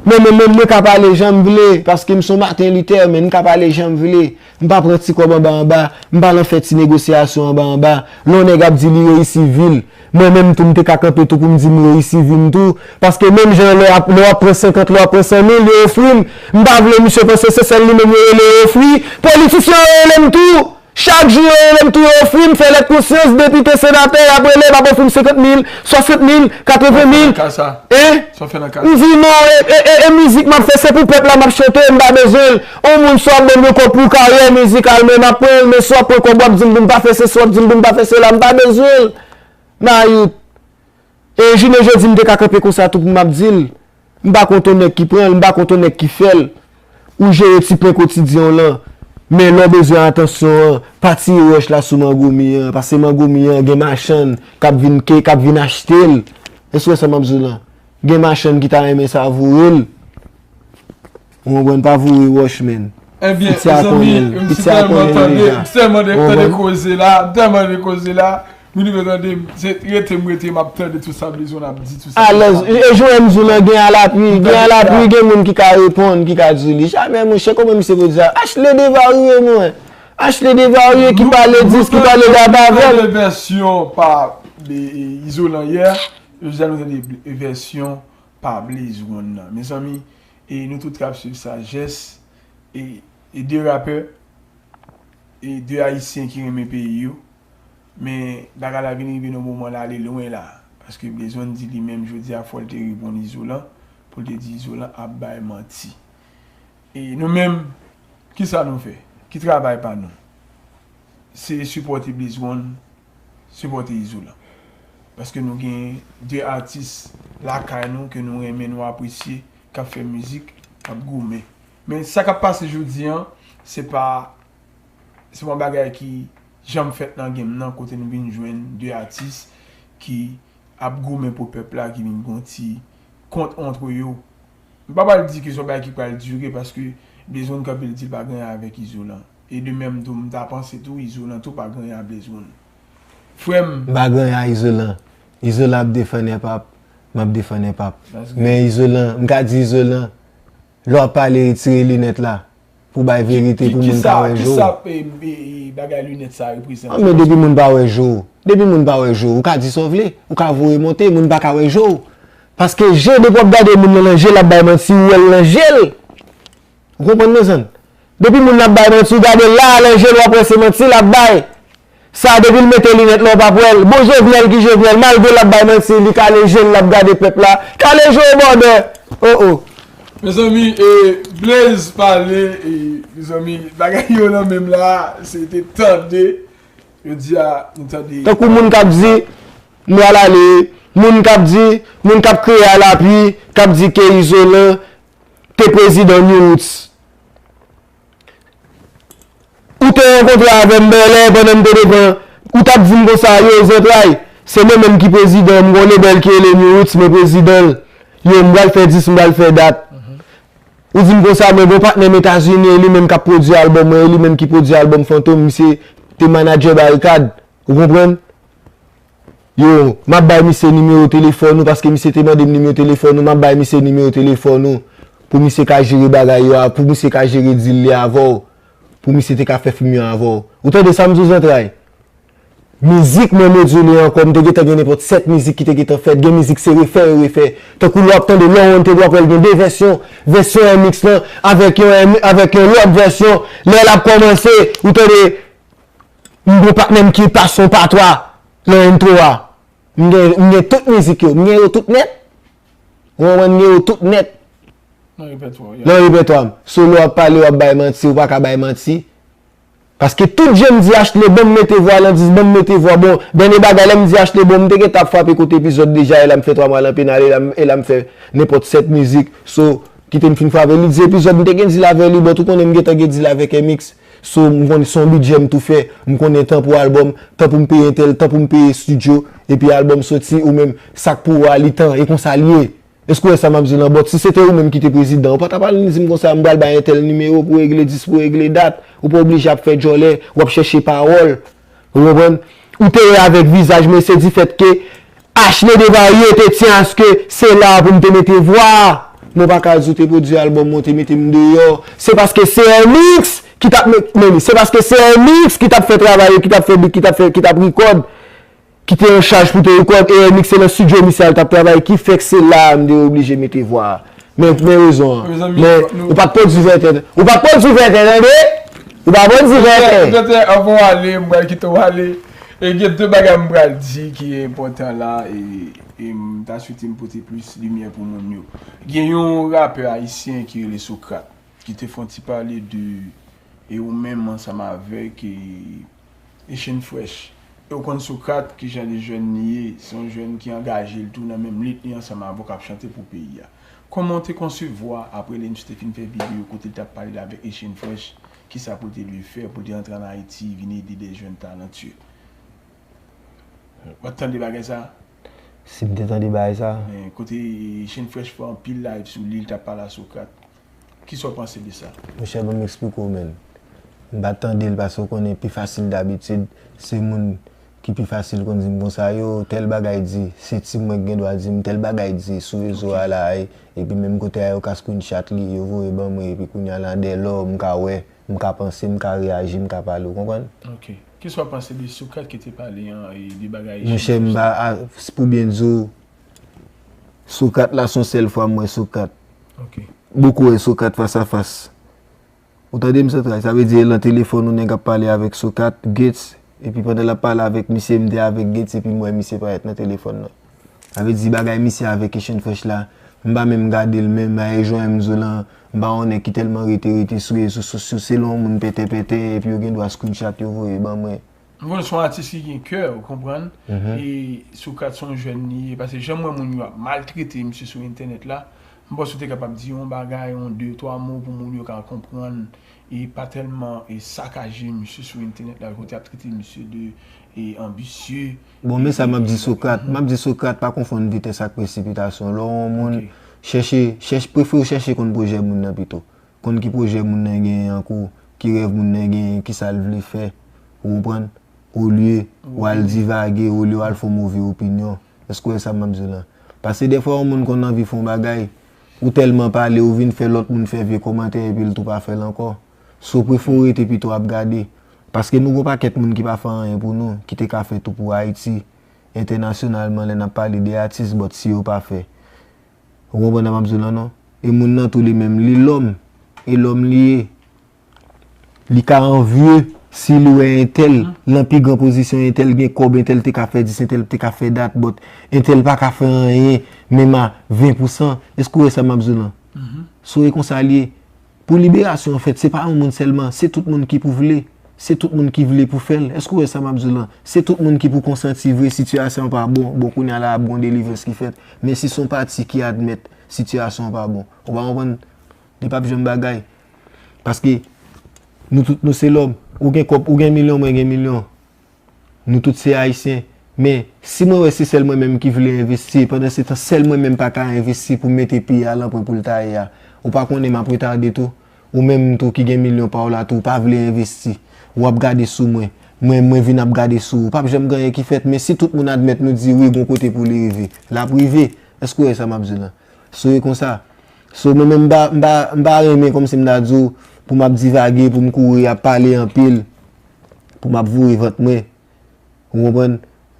Men, men, men, mwen ka pale jan m vle, paske m se yon Martin Luther, men m ka pale jan m vle. M pa pran ti kòb anba anba, m pa lan fè ti negosyasyon anba anba. Lè yon nèg ap di li reyisi vi l, mwen menm tou m te ka kanpe tou pou m di m reyisi vi m tou. Paske menm jan lè w ap, lè w ap pran senkant, lè w ap pran san mil, yo ofri m. M pa vle misye panse se sèl li menm yo rele yo ofri. Politisyen yo rele m tou. Chak jou yo rele m tou, yo ofri m, fè lèt konsyans, depite, senatè, y ap rele, y ap ofri m senkant mil, swasant mil, katreven mil. Sa w fè nan ka sa? Hein? Sa w fè nan ka sa? M di non, e, e, e, e mizik m ap fè, se pou pèp la m ap chante, m pa bezwen l. On moun si w ap ban m yon kòb pou karyè mizikal, men m ap pran l, men si w ap pran kòb, w ap di m pou m pa fè sesi, w ap di m pou m pa fè sela, m pa bezwen l. Mayout. E jounen jodi, m te ka kanpe konsa tou pou m ap di l. M pa kont on nèg ki pran l, m pa kont on nèg ki fè l. Ou jere ti pen kotidyen w lan. Men lè w bezwen atansyon an, pa tire wòch la sou mango mi an, paske mango mi an gen machann k ap vin ke, k ap vin achte l. Èske w wè sa m ap di w lan? Gen machann ki ta renmen savoure l. Ou konprann, pa voure wòch, men. Ebyen, mezanmi, m tèlman tande, m tèlman tande koze la, m tèlman tande koze la, m rive tande, se rete m rete, m ap tande tout sa Blizon ap di, tout sa... Alèz, e jan m di w lan, gen alapwi, gen alapwi, gen moun ki ka reponn, ki ka di li. Jamè, monchè, kòman misye pwodui sa? Ashley Devarye, mwen. Ashley Devarye ki pale dis, ki pale dat avè m. Nou tande vèsyon pa, e, e, Izolan yè, jodi a nou tande vèsyon pa Blaze One nan. Mezanmi, e nou tout k ap swiv Sajès, e, e de rapè, e de Ayisyen ki renmen peyi yo. Men bagay la vin rive nan moman la, ale lwen la. Paske Blaze One di li menm jodi a fò l te reponn Izolan, pou l te di Izolan ap bay manti. E nou menm, kisa nou fè? Ki travay pa nou? Se sipòte Blaze One, sipòte Izolan. Paske nou gen de atis lakay nou ke nou renmen, nou apresye, k ap fè mizik, k ap goumen. Men sa k ap pase jodi an, se pa, se pa yon bagay ki janm fèt nan game nan, kote nou vin jwenn de atis ki ap goumen pou pèp la, ki vin gon ti kont antre yo. M pa pral di ke se yon bagay ki pral dire, paske Blaze One kanpe l di l pa gen anyen avèk Izolan. E de menm tou, m ta panse tou, Izolan tou pa gen anyen a Blaze One. Frè m. M pa gen anyen a Izolan. Izolan ap defann Hip Hop, m ap defann Hip Hop. Men Izolan, m ka di Izolan, lè w ap pale, retire linèt la pou bay verite, pou moun ka wè je w. Kisa, kisa, e, e, e, bagay linèt sa reprezante? Ah, men depi moun pa wè je w, depi moun pa wè je w, ou ka di sa w vle, ou ka voye monte, moun pa ka wè je w. Paske je, depi w ap gade moun nan nan je, l ap bay manti, ou wè l nan je l. Ou konprann, mezanmi? Depi moun nan ap bay manti, ou gade l la, nan je l, w ap wè se manti l ap bay. Sa, depi l mete linèt la, w p ap wè l. Bon, Jovenel ki Jovenel, malgre l ap bay manti, li kale je l, l ap gade pèp la. Kale je w, brother! Oh, oh. Mezanmi, e, Blaze pale, e, mezanmi, bagay yo nan menm la, se te tande, yo di a, nou tande. Tankou moun k ap di, m pral ale, moun k ap di, moun k ap kreye a lapli, k ap di ke Izolan te prezidan New Roots. Ou te rankontre avè m bèlè pandan m te devan, ou t ap di m konsa, yo, zantray, se mwen menm ki prezidan, m gon lebèl ki rele New Roots, mwen prezidan l. Yo, m pral fè dis, m pral fè dat. Ou di m konsa, mwen gon patnè m Etazini, e li menm k ap pwodui albòm mwen, e li menm ki pwodui albòm Fantom, misye te manadjè Barikad. Ou konprann? Yo, m ap bay misye nimewo telefòn ou, paske misye te mande m nimewo telefòn ou, m ap bay misye nimewo telefòn ou, pou misye ka jere bagay yo a, pou misye ka jere dil li avè w, pou misye te ka fè fim yo avè w. Ou tande sa m di w, zantray? Mizik mwen modile ankò, m te gentan gen nenpòt sèt mizik ki te gentan fèt, gen mizik se refè yo refè. Tankou lè w ap tande Lawante, w ap wè l gen de vèsyon, vèsyon remix lan, avèk yon, avèk yon lòt vèsyon, lè l ap kòmanse, ou tande, m gon patnè m ki pase yon patwa nan entwo a. M gen, m gen tout mizik yo, m gen yo tout nèt. Ou konprann, m gen yo tout nèt. Nan repètwa w, yeah. Nan repètwa m. So lè w ap pale, w ap bay manti, ou pa ka bay manti. Paske tout jan m di Ashley, ban m mete vwa, l an di ban m mete vwa. Bon, dènye bagay, lè m di Ashley, bon, m te gentan ap frape kote epizòd deja, e la m fè twa mwa lan penal, e la m, e la m fè nenpòt sèt mizik. So, kite m fin frape. Li di epizòd, m te gen dil avè li, but ou konnen m gentan gen dil avèk M X. So, m konnen se yon bidjè m tou fè. M konnen tan pou albòm, tan pou m peye entèl, tan pou m peye estidyo, epi albòm soti, ou menm, sa k pou ou a, li tan, e konsa l ye. Èske w wè sa m ap di w lan? But si se te ou menm ki te prezidan, ou pa t ap al di m konsa, m pral bay entèl nimewo pou regle dis, pou regle dat. Ou pa oblije ap fè djòlè, w ap chèche pawòl. Ou konprann? Ou te wè avèk vizaj mwen, se difèt ke Ashley Desvarieux te tyen aske se la pou m te mete vwa. Mwen pa ka di w te pwodui albòm mwen, w te mete m deyò. Se paske se M X ki t ap met, men se paske se M X ki t ap fè travay yo, ki t ap fè beat, ki t ap fè, ki t ap record, ki te an chaj pou te record, e M X se nan studio misye al t ap travay, ki fè k se la a m te oblije mete vwa a. Men, men rezon an. Mezanmi, men, nou ou pa t pwodui vètè, ou pa t pwodui vètè, tande? Ou pa t pwodui vètè. Petèt, petèt, anvan w ale, m pral kite w ale. E gen de bagay m pral di ki enpòtan la, e, e m ta swete m pote plis limyè pou moun yo. Gen yon rapè ayisyen ki rele Socrate, ki te fè yon ti pale de, e ou menm ansanm avèk, e, Echine Fresh. E ou konn Socrate, ki jan de jèn li ye, se yon jèn ki angaje l tou nan menm lit li ansanm avè w k ap chante pou peyi a. Kòman w te konsevwa, apre Lench te fin fè videyo kote l t ap pale l avèk Echine Fresh, kisa pou l te dwe fè pou l te rantre ann Ayiti, vin ede de jèn talantye? W ap tande bagay sa? Si m te tande bagay sa? Men, kote Echine Fresh fè anpil live sou li, l t ap pale a Socrate. Kisa w panse de sa? Monchè, ban m eksplike w, menn. M pa t tande l paske w konnen pi fasil dabitid, se moun ki pi fasil konn di m konsa, yo, tèl bagay di, se ti mwen ki gen dwa di m, tèl bagay di sou rezo a la, e, epi menm kote a yo ka screenshot li, yo voye ban mwen, epi kounye a la, dèlò, m ka wè, m ka panse, m ka reyaji, m ka pale, w konprann? Ok. Kisa w panse de Socrate ki te pale an, e, de bagay Monchè, m pa, a, pou byen di w, Socrate la, se yon sèl fwa m wè Socrate. Ok. Boukou wè Socrate fas a fas. Ou tande m, Santray? Sa vle di, e lan telefòn ou nèg ap pale avèk Socrate, Gates, epi pandan l ap pale avèk misye, m te avèk Gates, epi m wè misye parèt nan telefòn nan. Sa vle di, bagay misye avèk Echine Fresh la, m pa menm gade l menm, a e jan m di w lan, m pa yon nèg ki tèlman rete, rete sou rezo sosyo, selon moun pètè, pètè, epi yo gen dwa screenshot yo voye ban mwen. M konn se yon atis ki gen kè, ou konprann? E Socrate se yon jèn li ye, paske jan m wè moun yo ap maltrete misye sou entènèt la, m panse w te kapab di yon bagay, yon de, twa mo pou moun yo ka konprann, e pa tèlman e sakaje misye sou entènèt la, kote y ap trete misye de e anbisye. Bon, men sa m ap di Socrate, m ap di Socrate pa konfonn vitès ak presipitasyon. Lè w wè yon moun, chèche, chèche, prefere w chèche konn pwojè moun nan pito. Konn ki pwojè moun nan genyen ankò, ki rèv moun nan genyen, kisa l vle fè, ou konprann? Olye w al divage, olye w al fè yon move opinyon. Èske w wè sa m ap di w lan? Paske dèfwa yon moun konn anvi fè yon bagay, ou tèlman pale, ou vin fè lòt moun fè vye kòmantè epi l tou pa fè l ankò. So, prefere w rete pito ap gade. Paske nou gen yon pakèt moun ki pa fè anyen pou nou, ki te ka fè tou pou Ayiti, entènasyonalman, lè n ap pale de atis, but si yo pa fè. Ou konprann sa m ap di w lan non? E moun nan tou li menm, li lòm. E lòm li ye. Li ka anvye si li wè entèl nan pi gran pozisyon, entèl gen kòb, entèl te ka fè dis, entèl te ka fè dat, but entèl pa ka fè anyen, menm a ven pousan. Èske w wè sa m ap di w lan? So e konsa li ye. Pou liberasyon an fèt, se pa yon moun sèlman, se tout moun ki pou vle. Se tout moun ki vle pou fè l. Èske w wè sa m ap di w lan? Se tout moun ki pou konsanti vre sitiyasyon an pa bon. Bon, kounye a la ap gon delivrans ki fèt. Men si se yon pati ki admèt sitiyasyon an pa bon, ou pa konprann? Li p ap janm bagay. Paske nou tout nou se lòm. Ou gen kòb, ou gen milyon, mwen gen milyon. Nou tout se Ayisyen. Men, si mwen wè se sèl mwen menm ki vle envesti, pandan se tan sèl mwen menm pa ka envesti pou mete peyi a lan pwen pou l ta ye a, ou pa konnen m ap retade tou? Ou menm tou ki gen milyon pa w la tou, ou pa vle envesti. Ou ap gade sou mwen. Mwen, mwen vin ap gade sou ou. P ap janm gen anyen ki fèt, men si tout moun admèt nou di wi, gon kote pou li rive, l ap rive. Èske w wè sa m ap di w lan? So e konsa. So mwen menm m pa, m pa, m pa renmen kòmsi m ta di w pou m ap divage, pou m kouri ap pale anpil, pou m ap voye vant mwen. Ou konprann?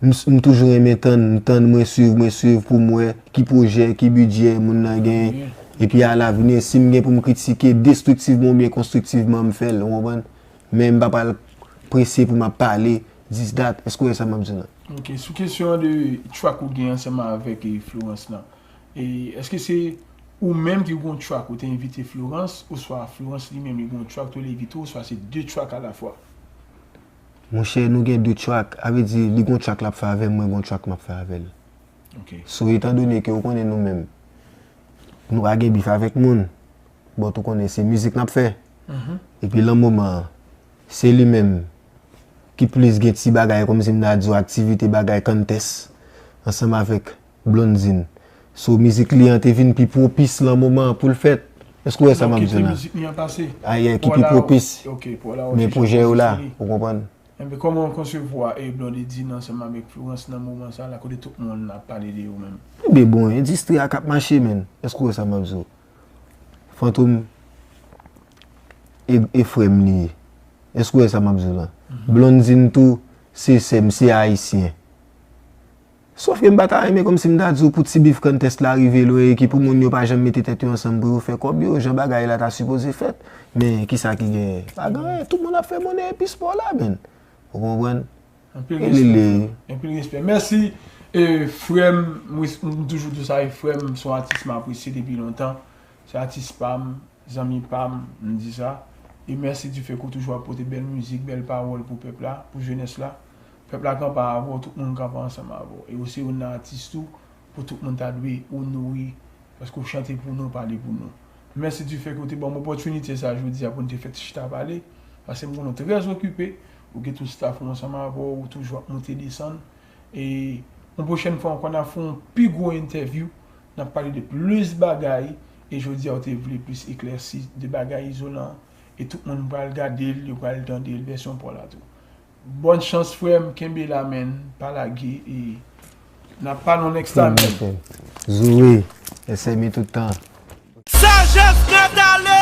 M, m toujou renmen tann, m tann, mwen swiv, mwen swiv pou m wè ki pwojè, ki bidjè moun nan genyen. Epi alavni, si m gen pou m kritike destriktivman oubyen konstriktivman, m fè l, ou konprann? Men m pa pral prese pou m ap pale dis dat. Èske w wè sa m ap di w lan? Ok, sou kesyon an de track ou gen ansanm avèk e, Florence lan, e èske se ou menm ki gon track ou te envite Florence, oswa Florence li menm li gon track tou li envite w, oswa se de track alafwa? Monchè, nou gen de track, a vle di li gon track l ap fè avè m, mwen gon track m ap fè avè l. Ok. So, etandone ke ou konnen nou menm, nou pa gen bif avèk moun, but ou konnen se mizik n ap fè. Epi lan moman an, se li menm ki plis gen ti bagay, kòmsi m ta di w, aktivite bagay contest ansanm avèk Blondine. So, mizik li an te vin pi pwopis lan moman an pou l fèt. Èske w wè sa m ap di w lan? Mizik li an pase. Ayè, ki pi pwopis. Men pwojè yo la, ou konprann? Enben, kòman w konsevwa e Blondedine ansanm avèk Florence nan moman sa la, kote tout moun ap pale de yo menm? Enben bon, endistri a k ap mache, menn. Èske w wè sa m ap di w? Fantom e, e frè m li ye. Èske w wè sa m ap di w lan? Blondine tou, se sè m, se ayisyen. Sòf ke m pa ta renmen kòmsi m ta di w pou ti bif contest la rive lwen e ki pou moun yo pa janm mete tèt yo ansanm pou yo fè kòb yo, jan bagay la ta sipoze fèt. Men kisa ki genyen? Pa gen anyen, tout moun ap fè monnen epi spò la, menn. Ou konprann? Anpil respè. Anpil respè. Mèsi, e, frè m, m toujou di w sa, e, frè m, se yon atis m apresye depi lontan. Se atis pa m, zanmi pa m, m di sa. E mèsi difè ke w toujou ap pote bèl mizik, bèl pawòl pou pèp la, pou jenès la. Pèp la kanpe avè w, tout moun kanpe ansanm avè w. E w se youn nan atis tou pou tout moun ta dwe onore, paske w chante pou nou, pale pou nou. Mèsi difè ke w te ban m opòtinite sa jodi a pou n te fè ti chita pale, paske m konnen w trè okipe, ou gen tout staff ou ansanm avè w, ou toujou ap monte desann. E yon pwochèn fwa ankò, n a fè yon pi gwo entèvyou, n ap pale de plis bagay, e jodi a w te vle plis eklèsi de bagay izolan, e tout moun pral gade l, yo pral tande l, vèsyon pa w la tou. Bòn chans frè m, kenbe la menn, pa lage, e n ap pale yon next time menn. Zoe, S M I tout tan. Sajès nèt ale!